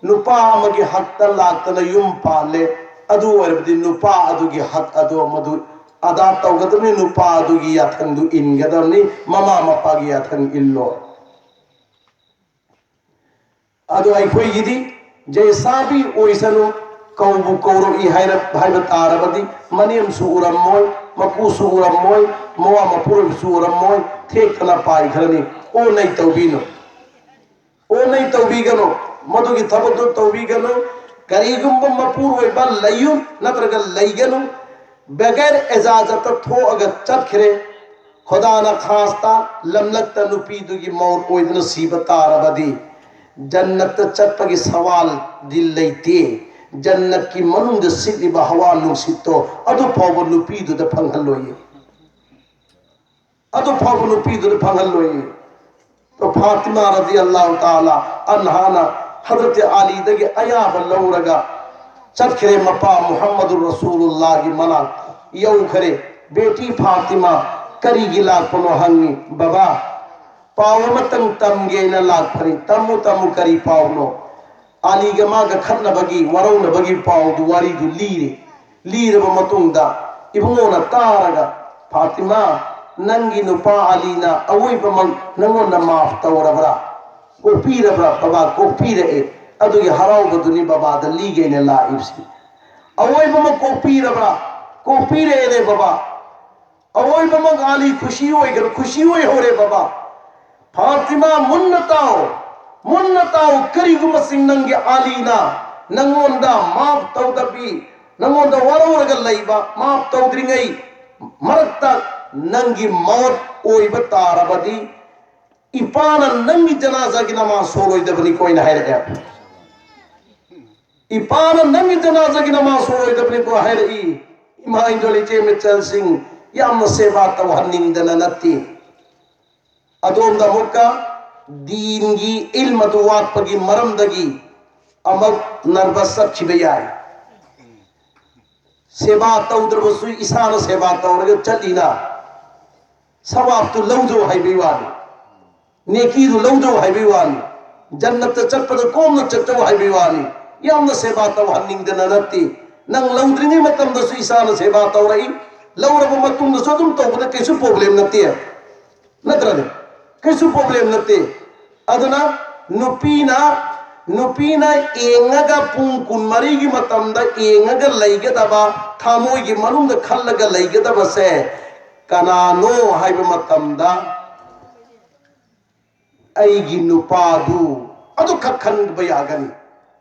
ꯅꯨꯄꯥ ꯑꯃꯒꯤ ꯍꯛꯇ ꯂꯥꯛꯇꯅ ꯌꯨꯝ ꯄꯥꯜꯂꯦ, ꯑꯗꯨ ꯑꯣꯏꯔꯕꯗꯤ ꯅꯨꯄꯥ ꯑꯗꯨꯒꯤ ꯍꯛ ꯑꯗꯨ ꯃꯗꯨ ꯑꯗꯥ ꯇꯧꯒꯗꯕꯅꯤ, ꯅꯨꯄꯥ ꯑꯗꯨꯒꯤ ꯌꯥꯊꯪꯗꯨ ꯏꯟꯒꯗꯕꯅꯤ, ꯃꯃꯥ ꯃꯄꯥꯒꯤ ꯌꯥꯊꯪ ꯏꯜꯂꯣ꯫ ꯑꯗꯣ ꯑꯩꯈꯣꯏꯒꯤꯗꯤ ꯖꯩꯁꯥꯕꯤ ꯑꯣꯏꯁꯅꯨ, ꯀꯧꯕꯨ ꯀꯧꯔꯛꯏ ꯍꯥꯏꯔ-, ꯍꯥꯏꯕ ꯇꯥꯔꯕꯗꯤ ꯃꯅꯦꯝꯁꯨ ꯎꯔꯝꯃꯣꯏ, ꯃꯀꯨꯁꯨ ꯎꯔꯝꯃꯣꯏ, ꯃꯋꯥ ꯃꯄꯨꯔꯣꯏꯕꯁꯨ ꯎꯔꯝꯃꯣꯏ, ꯊꯦꯛꯇꯅ ꯄꯥꯏꯈ꯭ꯔꯅꯤ꯫ ꯑꯣ ꯅꯩ ꯇꯧꯕꯤꯅꯨ, ꯑꯣ ꯅꯩ ꯇꯧꯕꯤꯒꯅꯨ, ꯃꯗꯨꯒꯤ ꯊꯕꯛꯇꯨ ꯇꯧꯕꯤꯒꯅꯨ꯫ ꯀꯔꯤꯒꯨꯝꯕ ꯃꯄꯨꯔꯣꯏꯕ ꯂꯩꯌꯨ ꯅꯠꯇ꯭ꯔꯒ ꯂꯩꯒꯅꯨ, ꯕꯦꯒꯔ ꯑꯦꯖꯥꯖꯠꯇ ꯊꯣꯛꯑꯒ ꯆꯠꯈ꯭ꯔꯦ, ꯈꯨꯗꯥꯅ ꯈꯥꯁꯇ ꯂꯝꯂꯛꯇ ꯅꯨꯄꯤꯗꯨꯒꯤ ꯃꯧ ꯑꯣꯏꯗꯨꯅ ꯁꯤꯕ ꯇꯥꯔꯕꯗꯤ, ꯖꯟꯅꯠꯇ ꯆꯠꯄꯒꯤ ꯁꯋꯥꯜꯗꯤ ꯂꯩꯇꯦ꯫ ꯖꯟꯅꯠꯀꯤ ꯃꯅꯨꯡꯗ ꯁꯤꯠꯂꯤꯕ ꯍꯋꯥ ꯅꯨꯡꯁꯤꯠꯇꯣ ꯑꯗꯨ ꯐꯥꯎꯕ ꯅꯨꯄꯤꯗꯨꯗ ꯐꯪꯍꯜꯂꯣꯏꯌꯦ, ꯑꯗꯨ ꯐꯥꯎꯕ ꯅꯨꯄꯤꯗꯨꯗ ꯐꯪꯍꯜꯂꯣꯏꯌꯦ꯫ ꯇꯣ ꯐꯥꯇꯤꯃꯥ ꯔꯗꯤꯌꯜꯂꯥꯍꯨ ꯇꯥꯂꯥ ꯑꯟꯍꯥꯅ ꯍꯖꯔꯠ ꯑꯂꯤꯗꯒꯤ ꯑꯌꯥꯕ ꯂꯧꯔꯒ ꯆꯠꯈ꯭ꯔꯦ, ꯃꯄꯥ ꯃꯨꯍꯝꯃꯗꯨ ꯔꯁꯨꯂꯨꯜꯂꯥꯍꯒꯤ ꯃꯅꯥꯛꯇ ꯌꯧꯈ꯭ꯔꯦ꯫ ꯕꯦꯇꯤ ꯐꯥꯇꯤꯃꯥ, ꯀꯔꯤꯒꯤ ꯂꯥꯛꯄꯅꯣ ꯍꯪꯉꯤ꯫ ꯕꯕꯥ, ꯄꯥꯎ ꯑꯃꯇꯪ ꯇꯝꯒꯦꯅ ꯂꯥꯛꯄꯅꯤ꯫ ꯇꯝꯃꯨ, ꯇꯝꯃꯨ, ꯀꯔꯤ ꯄꯥꯎꯅꯣ? ꯑꯂꯤꯒ ꯃꯥꯒ ꯈꯠꯅꯕꯒꯤ, ꯋꯥꯔꯧꯅꯕꯒꯤ ꯄꯥꯎꯗꯨ, ꯋꯥꯔꯤꯗꯨ ꯂꯤꯔꯦ꯫ ꯂꯤꯔꯕ ꯃꯇꯨꯡꯗ ꯏꯕꯨꯡꯉꯣꯅ ꯇꯥꯔꯒ, "ꯐꯥꯇꯤꯃꯥ, ꯅꯪꯒꯤ ꯅꯨꯄꯥ ꯑꯂꯤꯅ ꯑꯋꯣꯏꯕꯃꯛ ꯅꯪꯉꯣꯟꯗ ꯃꯥꯐ ꯇꯧꯔꯕ꯭ꯔꯥ? ꯀꯣꯛꯄꯤꯔꯕ꯭ꯔꯥ?" "ꯕꯕꯥ, ꯀꯣꯛꯄꯤꯔꯛꯑꯦ꯫ ꯑꯗꯨꯒꯤ ꯍꯔꯥꯎꯕꯗꯨꯅꯤ ꯕꯕꯥꯗ ꯂꯤꯒꯦꯅ ꯂꯥꯛꯏꯕꯁꯤ꯫ ꯑꯋꯣꯏꯕꯃꯛ ꯀꯣꯛꯄꯤꯔꯕ꯭ꯔꯥ?" "ꯀꯣꯛꯄꯤꯔꯛꯑꯦꯅꯦ ꯕꯕꯥ꯫ ꯑꯋꯣꯏꯕꯃꯛ ꯑꯂꯤ ꯈꯨꯁꯤ ꯑꯣꯏꯈ꯭ꯔ-, ꯈꯨꯁꯤ ꯑꯣꯏꯍꯧꯔꯦ ꯕꯕꯥ꯫ ꯐꯥꯇꯤꯃꯥ, ꯃꯨꯟꯅ ꯇꯥꯎ, ꯃꯨꯟꯅ ꯇꯥꯎ꯫ ꯀꯔꯤꯒꯨꯝꯕꯁꯤꯡ ꯅꯪꯒꯤ ꯑꯂꯤꯅ ꯅꯪꯉꯣꯟꯗ ꯃꯥꯐ ꯇꯧꯗꯕꯤ, ꯅꯪꯉꯣꯟꯗ ꯋꯥꯔꯧꯔꯒ ꯂꯩꯕ, ꯃꯥꯐ ꯇꯧꯗ꯭ꯔꯤꯉꯩ ꯃꯔꯛꯇ ꯅꯪꯒꯤ ꯃꯧꯠ ꯑꯣꯏꯕ ꯇꯥꯔꯕꯗꯤ, ꯏꯄꯥꯅ ꯅꯪꯒꯤ ꯖꯅꯥꯖꯥꯒꯤ ꯅꯃꯥꯖ ꯁꯣꯜꯂꯣꯏꯗꯕꯅꯤꯀꯣ" ꯍꯥꯏꯅ ꯍꯥꯏꯔꯛꯑꯦ꯫ "ꯏꯄꯥꯅ ꯅꯪꯒꯤ ꯖꯅꯥꯖꯥꯒꯤ ꯅꯃꯥꯖ ꯁꯣꯜꯂꯣꯏꯗꯕꯅꯤꯀꯣ" ꯍꯥꯏꯔꯛꯏ꯫ ꯏꯃꯥ ꯏꯟꯗꯣꯜ, ꯏꯆꯦ ꯃꯆꯜꯁꯤꯡ, ꯌꯥꯝꯅ ꯁꯦꯕꯥ ꯇꯧꯍꯟꯅꯤꯡꯗꯅ ꯅꯠꯇꯦ꯫ ꯑꯗꯣꯝꯗ ꯑꯃꯨꯛꯀ ꯗꯤꯟꯒꯤ ꯏꯜꯃ ꯑꯗꯨ ꯋꯥꯠꯄꯒꯤ ꯃꯔꯝꯗꯒꯤ ꯑꯃꯨꯛ ꯅꯔꯚꯁ ꯆꯠꯈꯤꯕ ꯌꯥꯏ꯫ ꯁꯦꯕꯥ ꯇꯧꯗ꯭ꯔꯕꯁꯨ ꯏꯁꯥꯅ ꯁꯦꯕꯥ ꯇꯧꯔꯒ ꯆꯠꯂꯤꯅ, ꯁꯋꯥꯕꯇꯨ ꯂꯧꯖꯧ ꯍꯥꯏꯕꯒꯤ ꯋꯥꯅꯤ, ꯅꯦꯀꯤꯗꯨ ꯂꯧꯖꯧ ꯍꯥꯏꯕꯒꯤ ꯋꯥꯅꯤ, ꯖꯟꯅꯠꯇ ꯆꯠꯄꯗ ꯀꯣꯝꯅ ꯆꯠꯆꯧ ꯍꯥꯏꯕꯒꯤ ꯋꯥꯅꯤ꯫ ꯌꯥꯝꯅ ꯁꯦꯕꯥ ꯇꯧꯍꯟꯅꯤꯡꯗꯅ ꯅꯠꯇꯦ꯫ ꯅꯪ ꯂꯧꯗ꯭ꯔꯤꯉꯩ ꯃꯇꯝꯗꯁꯨ ꯏꯁꯥꯅ ꯁꯦꯕꯥ ꯇꯧꯔꯛꯏ, ꯂꯧꯔꯕ ꯃꯇꯨꯡꯗꯁꯨ ꯑꯗꯨꯝ ꯇꯧꯕꯗ ꯀꯩꯁꯨ ꯄ꯭ꯔꯣꯕ꯭ꯂꯦꯝ ꯅꯠꯇꯦ, ꯅꯠꯇ꯭ꯔꯅꯦ? ꯀꯩꯁꯨ ꯄ꯭ꯔꯣꯕ꯭ꯂꯦꯝ ꯅꯠꯇꯦ꯫ ꯑꯗꯨꯅ ꯅꯨꯄꯤꯅ ꯅꯨꯄꯤꯅ ꯌꯦꯡꯉꯒ ꯄꯨꯡ ꯀꯨꯟꯃꯔꯤꯒꯤ ꯃꯇꯝꯗ ꯌꯦꯡꯉꯒ ꯂꯩꯒꯗꯕ, ꯊꯃꯣꯏꯒꯤ ꯃꯅꯨꯡꯗ ꯈꯜꯂꯒ ꯂꯩꯒꯗꯕꯁꯦ ꯀꯅꯥꯅꯣ ꯍꯥꯏꯕ ꯃꯇꯝꯗ, ꯑꯩꯒꯤ ꯅꯨꯄꯥꯗꯨ ꯑꯗꯨꯈꯛ ꯈꯟꯕ ꯌꯥꯒꯅꯤ꯫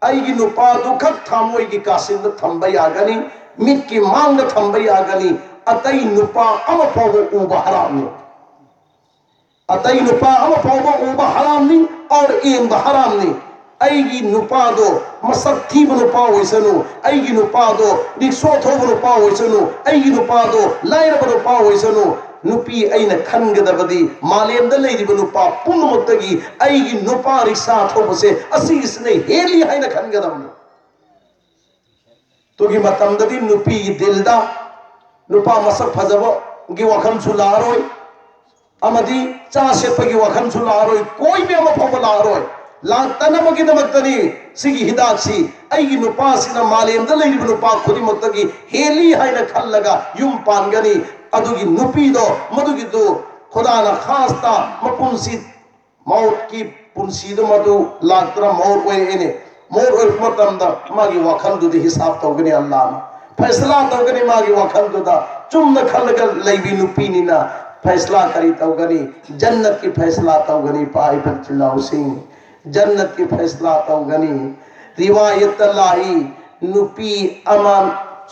ꯑꯩꯒꯤ ꯅꯨꯄꯥꯗꯨ ꯈꯛ ꯊꯃꯣꯏꯒꯤ ꯀꯥꯁꯤꯟꯗ ꯊꯝꯕ ꯌꯥꯒꯅꯤ, ꯃꯤꯠꯀꯤ ꯃꯥꯡꯗ ꯊꯝꯕ ꯌꯥꯒꯅꯤ꯫ ꯑꯇꯩ ꯅꯨꯄꯥ ꯑꯃ ꯐꯥꯎꯕ ꯎꯕ ꯍꯔꯥꯝꯅꯤ꯫ ꯑꯇꯩ ꯅꯨꯄꯥ ꯑꯃ ꯐꯥꯎꯕ ꯎꯕ ꯍꯔꯥꯝꯅꯤ, ꯑꯣꯔ ꯌꯦꯡꯕ ꯍꯔꯥꯝꯅꯤ꯫ ꯑꯩꯒꯤ ꯅꯨꯄꯥꯗꯣ ꯃꯁꯛ ꯊꯤꯕ ꯅꯨꯄꯥ ꯑꯣꯏꯁꯅꯨ, ꯑꯩꯒꯤ ꯅꯨꯄꯥꯗꯣ ꯔꯤꯛꯁꯣ ꯊꯧꯕ ꯅꯨꯄꯥ ꯑꯣꯏꯁꯅꯨ, ꯑꯩꯒꯤ ꯅꯨꯄꯥꯗꯣ ꯂꯥꯏꯔꯕ ꯅꯨꯄꯥ ꯑꯣꯏꯁꯅꯨ, ꯅꯨꯄꯤ ꯑꯩꯅ ꯈꯟꯒꯗꯕꯗꯤ ꯃꯥꯂꯦꯝꯗ ꯂꯩꯔꯤꯕ ꯅꯨꯄꯥ ꯄꯨꯝꯅꯃꯛꯇꯒꯤ ꯑꯩꯒꯤ ꯅꯨꯄꯥ ꯔꯤꯛꯁꯥ ꯊꯧꯕꯁꯦ ꯑꯁꯤꯒꯤꯁꯤꯅ ꯍꯦꯜꯂꯤ ꯍꯥꯏꯅ ꯈꯟꯒꯗꯕꯅꯤ꯫ ꯑꯗꯨꯒꯤ ꯃꯇꯝꯗꯗꯤ ꯅꯨꯄꯤꯒꯤ ꯗꯤꯜꯗ ꯅꯨꯄꯥ ꯃꯁꯛ ꯐꯖꯕꯒꯤ ꯋꯥꯈꯜꯁꯨ ꯂꯥꯛꯑꯔꯣꯏ, ꯑꯃꯗꯤ ꯆꯥ ꯁꯦꯠꯄꯒꯤ ꯋꯥꯈꯜꯁꯨ ꯂꯥꯛꯑꯔꯣꯏ, ꯀꯣꯏꯕ ꯑꯃ ꯐꯥꯎꯕ ꯂꯥꯛꯑꯔꯣꯏ꯫ ꯂꯥꯛꯇꯅꯕꯒꯤꯗꯃꯛꯇꯅꯤ ꯁꯤꯒꯤ ꯍꯤꯗꯥꯛꯁꯤ꯫ ꯑꯩꯒꯤ ꯅꯨꯄꯥꯁꯤꯅ ꯃꯥꯂꯦꯝꯗ ꯂꯩꯔꯤꯕ ꯅꯨꯄꯥ ꯈꯨꯗꯤꯡꯃꯛꯇꯒꯤ ꯍꯦꯜꯂꯤ ꯍꯥꯏꯅ ꯈꯜꯂꯒ ꯌꯨꯝ ꯄꯥꯟꯒꯅꯤ꯫ ꯑꯗꯨꯒꯤ ꯅꯨꯄꯤꯗꯣ, ꯃꯗꯨꯒꯤꯗꯨ ꯈꯨꯗꯥꯅ ꯈꯥꯁꯇ ꯃꯄꯨꯟꯁꯤ ꯃꯧꯠꯀꯤ ꯄꯨꯟꯁꯤꯗꯨ ꯃꯗꯨ ꯂꯥꯛꯇꯅ ꯃꯧꯠ ꯑꯣꯏꯔꯛꯏꯅꯦ꯫ ꯃꯧꯠ ꯑꯣꯏꯔꯛꯄ ꯃꯇꯝꯗ ꯃꯥꯒꯤ ꯋꯥꯈꯜꯗꯨꯗꯤ ꯍꯤꯁꯥꯕ ꯇꯧꯒꯅꯤ ꯑꯜꯂꯥꯍꯅ, ꯐꯩꯁꯂꯥ ꯇꯧꯒꯅꯤ꯫ ꯃꯥꯒꯤ ꯋꯥꯈꯜꯗꯨꯗ ꯆꯨꯝꯅ ꯈꯜꯂꯒ ꯂꯩꯕꯤ ꯅꯨꯄꯤꯅꯤꯅ ꯐꯩꯁꯂꯥ ꯀꯔꯤ ꯇꯧꯒꯅꯤ? ꯖꯟꯅꯠꯀꯤ ꯐꯩꯁꯂꯥ ꯇꯧꯒꯅꯤ꯫ ꯄꯥꯏꯕ ꯆꯤꯜꯂꯥꯎꯁꯤꯡ, ꯖꯟꯅꯠꯀꯤ ꯐꯩꯁꯂꯥ ꯇꯧꯒꯅꯤ꯫ ꯔꯤꯋꯥꯌꯠꯇ ꯂꯥꯛꯏ, ꯅꯨꯄꯤ ꯑꯃ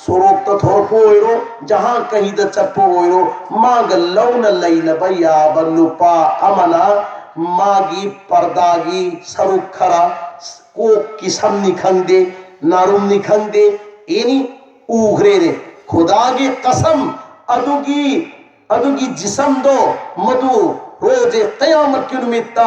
ꯁꯣꯔꯣꯛꯇ ꯊꯣꯛꯄ ꯑꯣꯏꯔꯣ, ꯖꯍꯥ ꯀꯍꯤꯗ ꯆꯠꯄ ꯑꯣꯏꯔꯣ, ꯃꯥꯒ ꯂꯧꯅ ꯂꯩꯅꯕ ꯌꯥꯕ ꯅꯨꯄꯥ ꯑꯃꯅ ꯃꯥꯒꯤ ꯄꯔꯗꯥꯒꯤ ꯁꯔꯨꯛ ꯈꯔ, ꯀꯣꯛꯀꯤ ꯁꯝꯅꯤ ꯈꯪꯗꯦ, ꯅꯥꯔꯨꯝꯅꯤ ꯈꯪꯗꯦ, ꯑꯦꯅꯤ, ꯎꯈ꯭ꯔꯦꯅꯦ꯫ ꯈꯨꯗꯥꯒꯤ ꯀꯁꯝ, ꯑꯗꯨꯒꯤ ꯑꯗꯨꯒꯤ ꯖꯤꯁꯝꯗꯣ, ꯃꯗꯨ ꯔꯣꯖꯦ ꯀꯌꯥꯃꯠꯀꯤ ꯅꯨꯃꯤꯠꯇ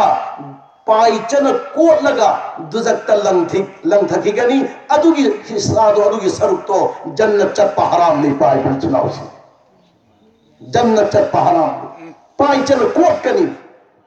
ꯄꯥꯏꯆꯅ ꯀꯣꯠꯂꯒ ꯗꯨꯖꯛꯇ ꯂꯪꯊꯤ-, ꯂꯪꯊꯈꯤꯒꯅꯤ꯫ ꯑꯗꯨꯒꯤ ꯍꯤꯁꯥꯗꯣ, ꯑꯗꯨꯒꯤ ꯁꯔꯨꯛꯇꯣ ꯖꯟꯅꯠ ꯆꯠꯄ ꯍꯔꯥꯝꯅꯤ꯫ ꯄꯥꯏꯕ ꯏꯆꯤꯜ ꯏꯅꯥꯎꯁꯤꯡ, ꯖꯟꯅꯠ ꯆꯠꯄ ꯍꯔꯥꯝꯅꯤ꯫ ꯄꯥꯏꯆꯅ ꯀꯣꯠꯀꯅꯤ꯫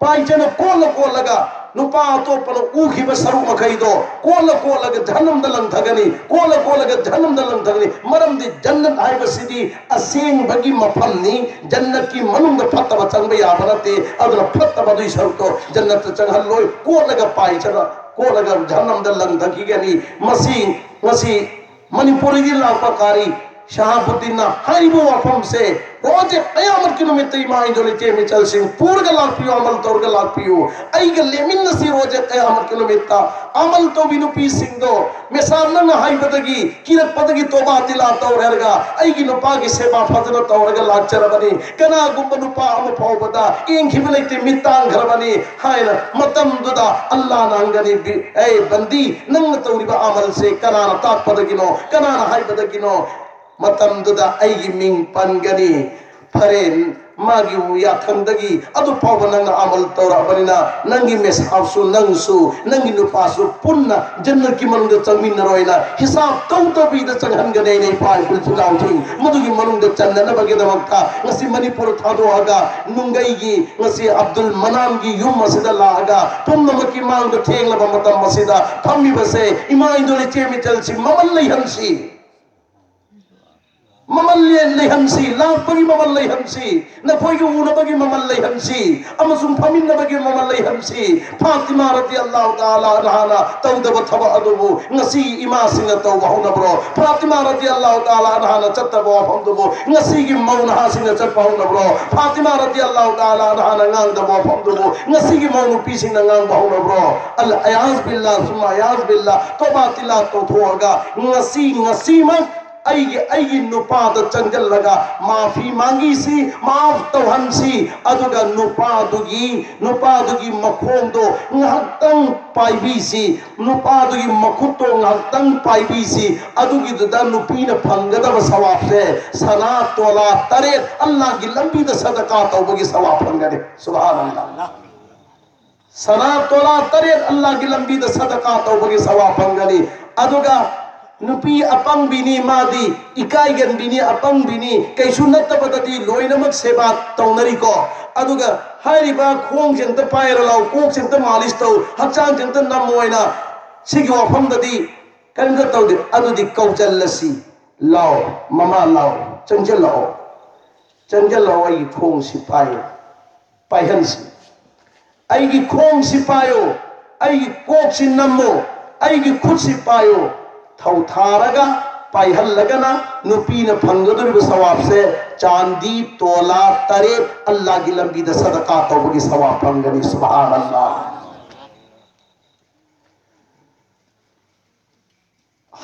ꯄꯥꯏꯆꯅ ꯀꯣꯠꯂ ꯀꯣꯠꯂꯒ ꯅꯨꯄꯥ ꯑꯇꯣꯞꯄꯅ ꯎꯈꯤꯕ ꯁꯔꯨꯛ ꯃꯈꯩꯗꯣ ꯀꯣꯠꯂ ꯀꯣꯠꯂꯒ ꯖꯍꯟꯅꯝꯗ ꯂꯪꯊꯒꯅꯤ꯫ ꯀꯣꯠꯂ ꯀꯣꯠꯂꯒ ꯖꯍꯟꯅꯝꯗ ꯂꯪꯊꯒꯅꯤ꯫ ꯃꯔꯝꯗꯤ ꯖꯟꯅꯠ ꯍꯥꯏꯕꯁꯤꯗꯤ ꯑꯁꯦꯡꯕꯒꯤ ꯃꯐꯝꯅꯤ꯫ ꯖꯟꯅꯠꯀꯤ ꯃꯅꯨꯡꯗ ꯐꯠꯇꯕ ꯆꯪꯕ ꯌꯥꯕ ꯅꯠꯇꯦ꯫ ꯑꯗꯨꯅ ꯐꯠꯇꯕ ꯑꯗꯨꯒꯤ ꯁꯔꯨꯛꯇꯣ ꯖꯟꯅꯠꯇ ꯆꯪꯍꯜꯂꯣꯏ꯫ ꯀꯣꯠꯂꯒ ꯄꯥꯏꯆꯅ ꯀꯣꯠꯂꯒ ꯖꯍꯟꯅꯝꯗ ꯂꯪꯊꯈꯤꯒꯅꯤ꯫ ꯃꯁꯤ, ꯉꯁꯤ ꯃꯅꯤꯄꯨꯔꯗꯒꯤ ꯂꯥꯛꯄ ꯀꯥꯔꯤ ꯁꯍꯥꯕꯨꯗꯤꯟꯅ ꯍꯥꯏꯔꯤꯕ ꯋꯥꯐꯝꯁꯦ, ꯔꯣꯖꯦ ꯀꯌꯥꯃꯠꯀꯤ ꯅꯨꯃꯤꯠꯇ ꯏꯃꯥ ꯏꯟꯗꯣꯜ ꯏꯆꯦ ꯃꯤꯆꯜꯁꯤꯡ ꯄꯨꯔꯒ ꯂꯥꯛꯄꯤꯌꯨ, ꯑꯃꯜ ꯇꯧꯔꯒ ꯂꯥꯛꯄꯤꯌꯨ꯫ ꯑꯩꯒ ꯂꯦꯞꯃꯤꯟꯅꯁꯤ ꯔꯣꯖꯦ ꯀꯌꯥꯃꯠꯀꯤ ꯅꯨꯃꯤꯠꯇ꯫ ꯑꯃꯜ ꯇꯧꯕꯤ ꯅꯨꯄꯤꯁꯤꯡꯗꯣ, ꯃꯦꯁꯥꯝ ꯅꯪꯅ ꯍꯥꯏꯕꯗꯒꯤ ꯀꯤꯔꯛꯄꯗꯒꯤ ꯇꯣꯕꯥ ꯇꯤꯂꯥ ꯇꯧꯔꯦ ꯍꯥꯏꯔꯒ ꯑꯩꯒꯤ ꯅꯨꯄꯥꯒꯤ ꯁꯦꯕꯥ ꯐꯖꯅ ꯇꯧꯔꯒ ꯂꯥꯛꯆꯔꯕꯅꯤ꯫ ꯀꯅꯥꯒꯨꯝꯕ ꯅꯨꯄꯥ ꯑꯃ ꯐꯥꯎꯕꯗ ꯌꯦꯡꯈꯤꯕ ꯂꯩꯇꯦ, ꯃꯤꯠ ꯇꯥꯡꯈ꯭ꯔꯕꯅꯤ ꯍꯥꯏꯅ ꯃꯇꯝꯗꯨꯗ ꯑꯜꯂꯥꯍꯅ ꯍꯪꯒꯅꯤ, "ꯕꯤ-, ꯑꯦ ꯕꯟꯗꯤ, ꯅꯪꯅ ꯇꯧꯔꯤꯕ ꯑꯃꯜꯁꯦ ꯀꯅꯥꯅ ꯇꯥꯛꯄꯗꯒꯤꯅꯣ? ꯀꯅꯥꯅ ꯍꯥꯏꯕꯗꯒꯤꯅꯣ?" ꯃꯇꯝꯗꯨꯗ ꯑꯩꯒꯤ ꯃꯤꯡ ꯄꯟꯒꯅꯤ꯫ ꯐꯔꯦ, ꯃꯥꯒꯤ ꯌꯥꯊꯪꯗꯒꯤ ꯑꯗꯨ ꯐꯥꯎꯕ ꯅꯪꯅ ꯑꯃꯜ ꯇꯧꯔꯛꯑꯕꯅꯤꯅ, ꯅꯪꯒꯤ ꯃꯦꯁꯥꯞꯁꯨ, ꯅꯪꯁꯨ, ꯅꯪꯒꯤ ꯅꯨꯄꯥꯁꯨ ꯄꯨꯟꯅ ꯖꯟꯅꯠꯀꯤ ꯃꯅꯨꯡꯗ ꯆꯪꯃꯤꯟꯅꯔꯣꯏꯅ ꯍꯤꯁꯥꯕ ꯇꯧꯗꯕꯤꯗ ꯆꯪꯍꯟꯒꯅꯤ꯫ ꯑꯩꯅ ꯏꯄꯥ ꯏꯄꯨ ꯏꯆꯤꯜ ꯏꯅꯥꯎꯁꯤꯡ, ꯃꯗꯨꯒꯤ ꯃꯅꯨꯡꯗ ꯆꯟꯅꯅꯕꯒꯤꯗꯃꯛꯇ ꯉꯁꯤ ꯃꯅꯤꯄꯨꯔ ꯊꯥꯗꯣꯛꯑꯒ ꯅꯨꯡꯒꯩꯒꯤ ꯉꯁꯤ ꯑꯕꯗꯨꯜ ꯃꯅꯥꯟꯒꯤ ꯌꯨꯝ ꯑꯁꯤꯗ ꯂꯥꯛꯑꯒ ꯄꯨꯝꯅꯃꯛꯀꯤ ꯃꯥꯡꯗ ꯊꯦꯡꯂꯕ ꯃꯇꯝ ꯑꯁꯤꯗ ꯐꯝꯃꯤꯕꯁꯦ ꯏꯃꯥ ꯏꯟꯗꯣꯜ ꯏꯆꯦ ꯃꯤꯆꯜꯁꯤ ꯃꯃꯜ ꯂꯩꯍꯟꯁꯤ꯫ ꯃꯃꯜ ꯂꯦꯟ ꯂꯩꯍꯟꯁꯤ, ꯂꯥꯛꯄꯒꯤ ꯃꯃꯜ ꯂꯩꯍꯟꯁꯤ, ꯅꯈꯣꯏꯒ ꯎꯅꯕꯒꯤ ꯃꯃꯜ ꯂꯩꯍꯟꯁꯤ, ꯑꯃꯁꯨꯡ ꯐꯝꯃꯤꯟꯅꯕꯒꯤ ꯃꯃꯜ ꯂꯩꯍꯟꯁꯤ꯫ ꯐꯥꯇꯤꯃꯥ ꯔꯗꯤꯌꯜꯂꯥꯍꯨ ꯇꯥꯂꯥ ꯑꯟꯍꯥꯅ ꯇꯧꯗꯕ ꯊꯕꯛ ꯑꯗꯨꯕꯨ ꯉꯁꯤ ꯏꯃꯥꯁꯤꯡꯅ ꯇꯧꯕ ꯍꯧꯅꯕ꯭ꯔꯣ? ꯐꯥꯇꯤꯃꯥ ꯔꯗꯤꯌꯜꯂꯥꯍꯨ ꯇꯥꯂꯥ ꯑꯟꯍꯥꯅ ꯆꯠꯇꯕ ꯋꯥꯐꯝꯗꯨꯕꯨ ꯉꯁꯤꯒꯤ ꯃꯧ ꯅꯍꯥꯁꯤꯡꯅ ꯆꯠꯄ ꯍꯧꯅꯕ꯭ꯔꯣ? ꯐꯥꯇꯤꯃꯥ ꯔꯗꯤꯌꯜꯂꯥꯍꯨ ꯇꯥꯂꯥ ꯑꯟꯍꯥꯅ ꯉꯥꯡꯗꯕ ꯋꯥꯐꯝꯗꯨꯕꯨ ꯉꯁꯤꯒꯤ ꯃꯧ ꯅꯨꯄꯤꯁꯤꯡꯅ ꯉꯥꯡꯕ ꯍꯧꯅꯕ꯭ꯔꯣ? ꯑꯜ ꯑꯌꯥꯖ ꯕꯤꯜꯂꯥ, ꯁꯨꯝꯃ ꯑꯌꯥꯖ ꯕꯤꯜꯂꯥ, ꯇꯣꯕꯥ ꯇꯤꯂꯥ ꯇꯧꯊꯣꯛꯑꯒ ꯉꯁꯤ, ꯉꯁꯤꯃꯛ ꯑꯩꯒꯤ ꯑꯩꯒꯤ ꯅꯨꯄꯥꯗ ꯆꯪꯁꯤꯜꯂꯒ ꯃꯥꯐꯤ ꯃꯥꯡꯒꯤꯁꯤ, ꯃꯥꯐ ꯇꯧꯍꯟꯁꯤ꯫ ꯑꯗꯨꯒ ꯅꯨꯄꯥꯗꯨꯒꯤ ꯅꯨꯄꯥꯗꯨꯒꯤ ꯃꯈꯣꯡꯗꯣ ꯉꯥꯏꯍꯥꯛꯇꯪ ꯄꯥꯏꯕꯤꯁꯤ, ꯅꯨꯄꯥꯗꯨꯒꯤ ꯃꯈꯨꯠꯇꯣ ꯉꯥꯏꯍꯥꯛꯇꯪ ꯄꯥꯏꯕꯤꯁꯤ꯫ ꯑꯗꯨꯒꯤꯗꯨꯗ ꯅꯨꯄꯤꯅ ꯐꯪꯒꯗꯕ ꯁꯋꯥꯕꯁꯦ ꯁꯅꯥ ꯇꯣꯂꯥ ꯇꯔꯦꯠ ꯑꯜꯂꯥꯍꯒꯤ ꯂꯝꯕꯤꯗ ꯁꯗꯀꯥ ꯇꯧꯕꯒꯤ ꯁꯋꯥꯕ ꯐꯪꯒꯅꯤ꯫ ꯁꯨꯕꯍꯥꯅꯜꯂꯥꯍ꯫ ꯁꯅꯥ ꯇꯣꯂꯥ ꯇꯔꯦꯠ ꯑꯜꯂꯥꯍꯒꯤ ꯂꯝꯕꯤꯗ ꯁꯗꯀꯥ ꯇꯧꯕꯒꯤ ꯁꯋꯥꯕ ꯐꯪꯒꯅꯤ꯫ ꯑꯗꯨꯒ ꯅꯨꯄꯤ ꯑꯄꯪꯕꯤꯅꯤ, ꯃꯥꯗꯤ ꯏꯀꯥꯏꯒꯟꯕꯤꯅꯤ, ꯑꯄꯪꯕꯤꯅꯤ, ꯀꯩꯁꯨ ꯅꯠꯇꯕꯗꯗꯤ ꯂꯣꯏꯅꯃꯛ ꯁꯦꯕꯥ ꯇꯧꯅꯔꯤꯀꯣ꯫ ꯑꯗꯨꯒ ꯍꯥꯏꯔꯤꯕ ꯈꯣꯡꯁꯦ ꯑꯝꯇ ꯄꯥꯏꯔ ꯂꯥꯎ, ꯀꯣꯛꯁꯦ ꯑꯝꯇ ꯃꯥꯂꯤꯁ ꯇꯧ, ꯍꯛꯆꯥꯡꯁꯦ ꯑꯝꯇ ꯅꯝꯃꯣ ꯍꯥꯏꯅ ꯁꯤꯒꯤ ꯋꯥꯐꯝꯗꯗꯤ ꯀꯔꯤꯝꯇ ꯇꯧꯗꯦ꯫ ꯑꯗꯨꯗꯤ ꯀꯧꯖꯜꯂꯁꯤ, ꯂꯥꯎ, ꯃꯃꯥ ꯂꯥꯎ, ꯆꯪꯁꯤꯜꯂꯛꯑꯣ, ꯆꯪꯁꯤꯜꯂꯛꯑꯣ, ꯑꯩꯒꯤ ꯈꯣꯡꯁꯤ ꯄꯥꯏꯌꯨ, ꯄꯥꯏꯍꯟꯁꯤ꯫ ꯑꯩꯒꯤ ꯈꯣꯡꯁꯤ ꯄꯥꯏꯌꯨ, ꯑꯩꯒꯤ ꯀꯣꯛꯁꯤ ꯅꯝꯃꯨ, ꯑꯩꯒꯤ ꯈꯨꯠꯁꯤ ꯄꯥꯏꯌꯨ꯫ ꯊꯧꯊꯥꯔꯒ ꯄꯥꯏꯍꯜꯂꯒꯅ ꯅꯨꯄꯤꯅ ꯐꯪꯒꯗꯧꯔꯤꯕ ꯁꯋꯥꯕꯁꯦ ꯆꯥꯟꯗꯤ ꯇꯣꯂꯥ ꯇꯔꯦꯠ ꯑꯜꯂꯥꯍꯒꯤ ꯂꯝꯕꯤꯗ ꯁꯗꯀꯥ ꯇꯧꯕꯒꯤ ꯁꯋꯥꯕ ꯐꯪꯒꯅꯤ꯫ ꯁꯨꯕꯍꯥꯅꯜꯂꯥꯍ꯫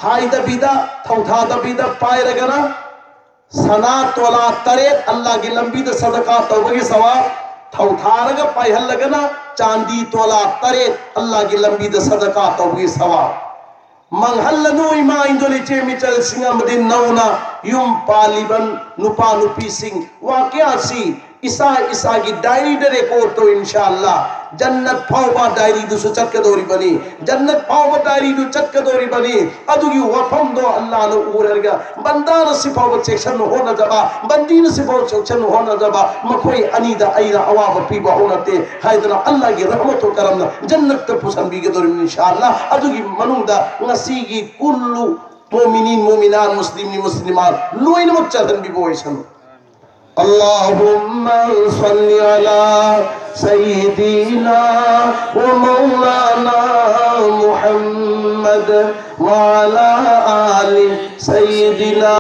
ꯍꯥꯏꯗꯕꯤꯗ, ꯊꯧꯊꯥꯗꯕꯤꯗ ꯄꯥꯏꯔꯒꯅ ꯁꯅꯥ ꯇꯣꯂꯥ ꯇꯔꯦꯠ ꯑꯜꯂꯥꯍꯒꯤ ꯂꯝꯕꯤꯗ ꯁꯗꯀꯥ ꯇꯧꯕꯒꯤ ꯁꯋꯥꯕ, ꯊꯧꯊꯥꯔꯒ ꯄꯥꯏꯍꯜꯂꯒꯅ ꯆꯥꯟꯗꯤ ꯇꯣꯂꯥ ꯇꯔꯦꯠ ꯑꯜꯂꯥꯍꯒꯤ ꯂꯝꯕꯤꯗ ꯁꯗꯀꯥ ꯇꯧꯕꯒꯤ ꯁꯋꯥꯕ꯫ ꯃꯥꯡꯍꯜꯂꯅꯨ ꯏꯃꯥ ꯏꯟꯗꯣꯜ ꯏꯆꯦ ꯃꯤꯆꯜꯁꯤꯡ ꯑꯃꯗꯤ ꯅꯧꯅ ꯌꯨꯝ ꯄꯥꯜꯂꯤꯕ ꯅꯨꯄꯥ ꯅꯨꯄꯤꯁꯤꯡ, ꯋꯥꯀꯤꯌꯥꯁꯤ ꯏꯁꯥ ꯏꯁꯥꯒꯤ ꯗꯥꯏꯔꯤꯗ ꯔꯦꯀꯣꯔꯗ ꯇꯧ, ꯏꯟꯁꯥ ꯑꯜꯂꯥ꯫ ꯖꯟꯅꯠ ꯐꯥꯎꯕ ꯗꯥꯏꯔꯤꯗꯨꯁꯨ ꯆꯠꯀꯗꯧꯔꯤꯕꯅꯤ꯫ ꯖꯟꯅꯠ ꯐꯥꯎꯕ ꯗꯥꯏꯔꯤꯗꯨ ꯆꯠꯀꯗꯧꯔꯤꯕꯅꯤ꯫ ꯑꯗꯨꯒꯤ ꯋꯥꯐꯝꯗꯣ ꯑꯜꯂꯥꯅ ꯎꯔꯒ ꯕꯟꯗꯥꯅ ꯁꯤꯐꯥꯎꯕ ꯆꯦꯛꯁꯤꯟꯅ ꯍꯣꯠꯅꯖꯕ, ꯕꯟꯗꯤꯅ ꯁꯤꯐꯥꯎ ꯆꯦꯛꯁꯤꯟꯅ ꯍꯣꯠꯅꯖꯕ, ꯃꯈꯣꯏ ꯑꯅꯤꯗ ꯑꯩꯅ ꯑꯋꯥꯕ ꯄꯤꯕ ꯍꯧꯅꯠꯇꯦ ꯍꯥꯏꯗꯅ ꯑꯜꯂꯥꯒꯤ ꯔꯍꯃꯇꯣ ꯀꯔꯝꯅ ꯖꯟꯅꯠꯇ ꯄꯨꯁꯤꯟꯕꯤꯒꯗꯧꯔꯤꯕꯅꯤ, ꯏꯟꯁꯥ ꯑꯜꯂꯥ꯫ ꯑꯗꯨꯒꯤ ꯃꯅꯨꯡꯗ ꯉꯁꯤꯒꯤ ꯀꯨꯜꯂꯨ ꯃꯣꯃꯤꯅꯤꯟ, ꯃꯣꯃꯤꯅꯥꯟ, ꯃꯨꯁꯂꯤꯝꯅꯤ, ꯃꯨꯁꯂꯤꯃꯥꯟ ꯂꯣꯏꯅꯃꯛ ꯆꯠꯍꯟꯕꯤꯕ ꯑꯣꯏꯁꯅꯨ꯫ اللهم صل على سيدنا ومولانا محمد وعلى آل سيدنا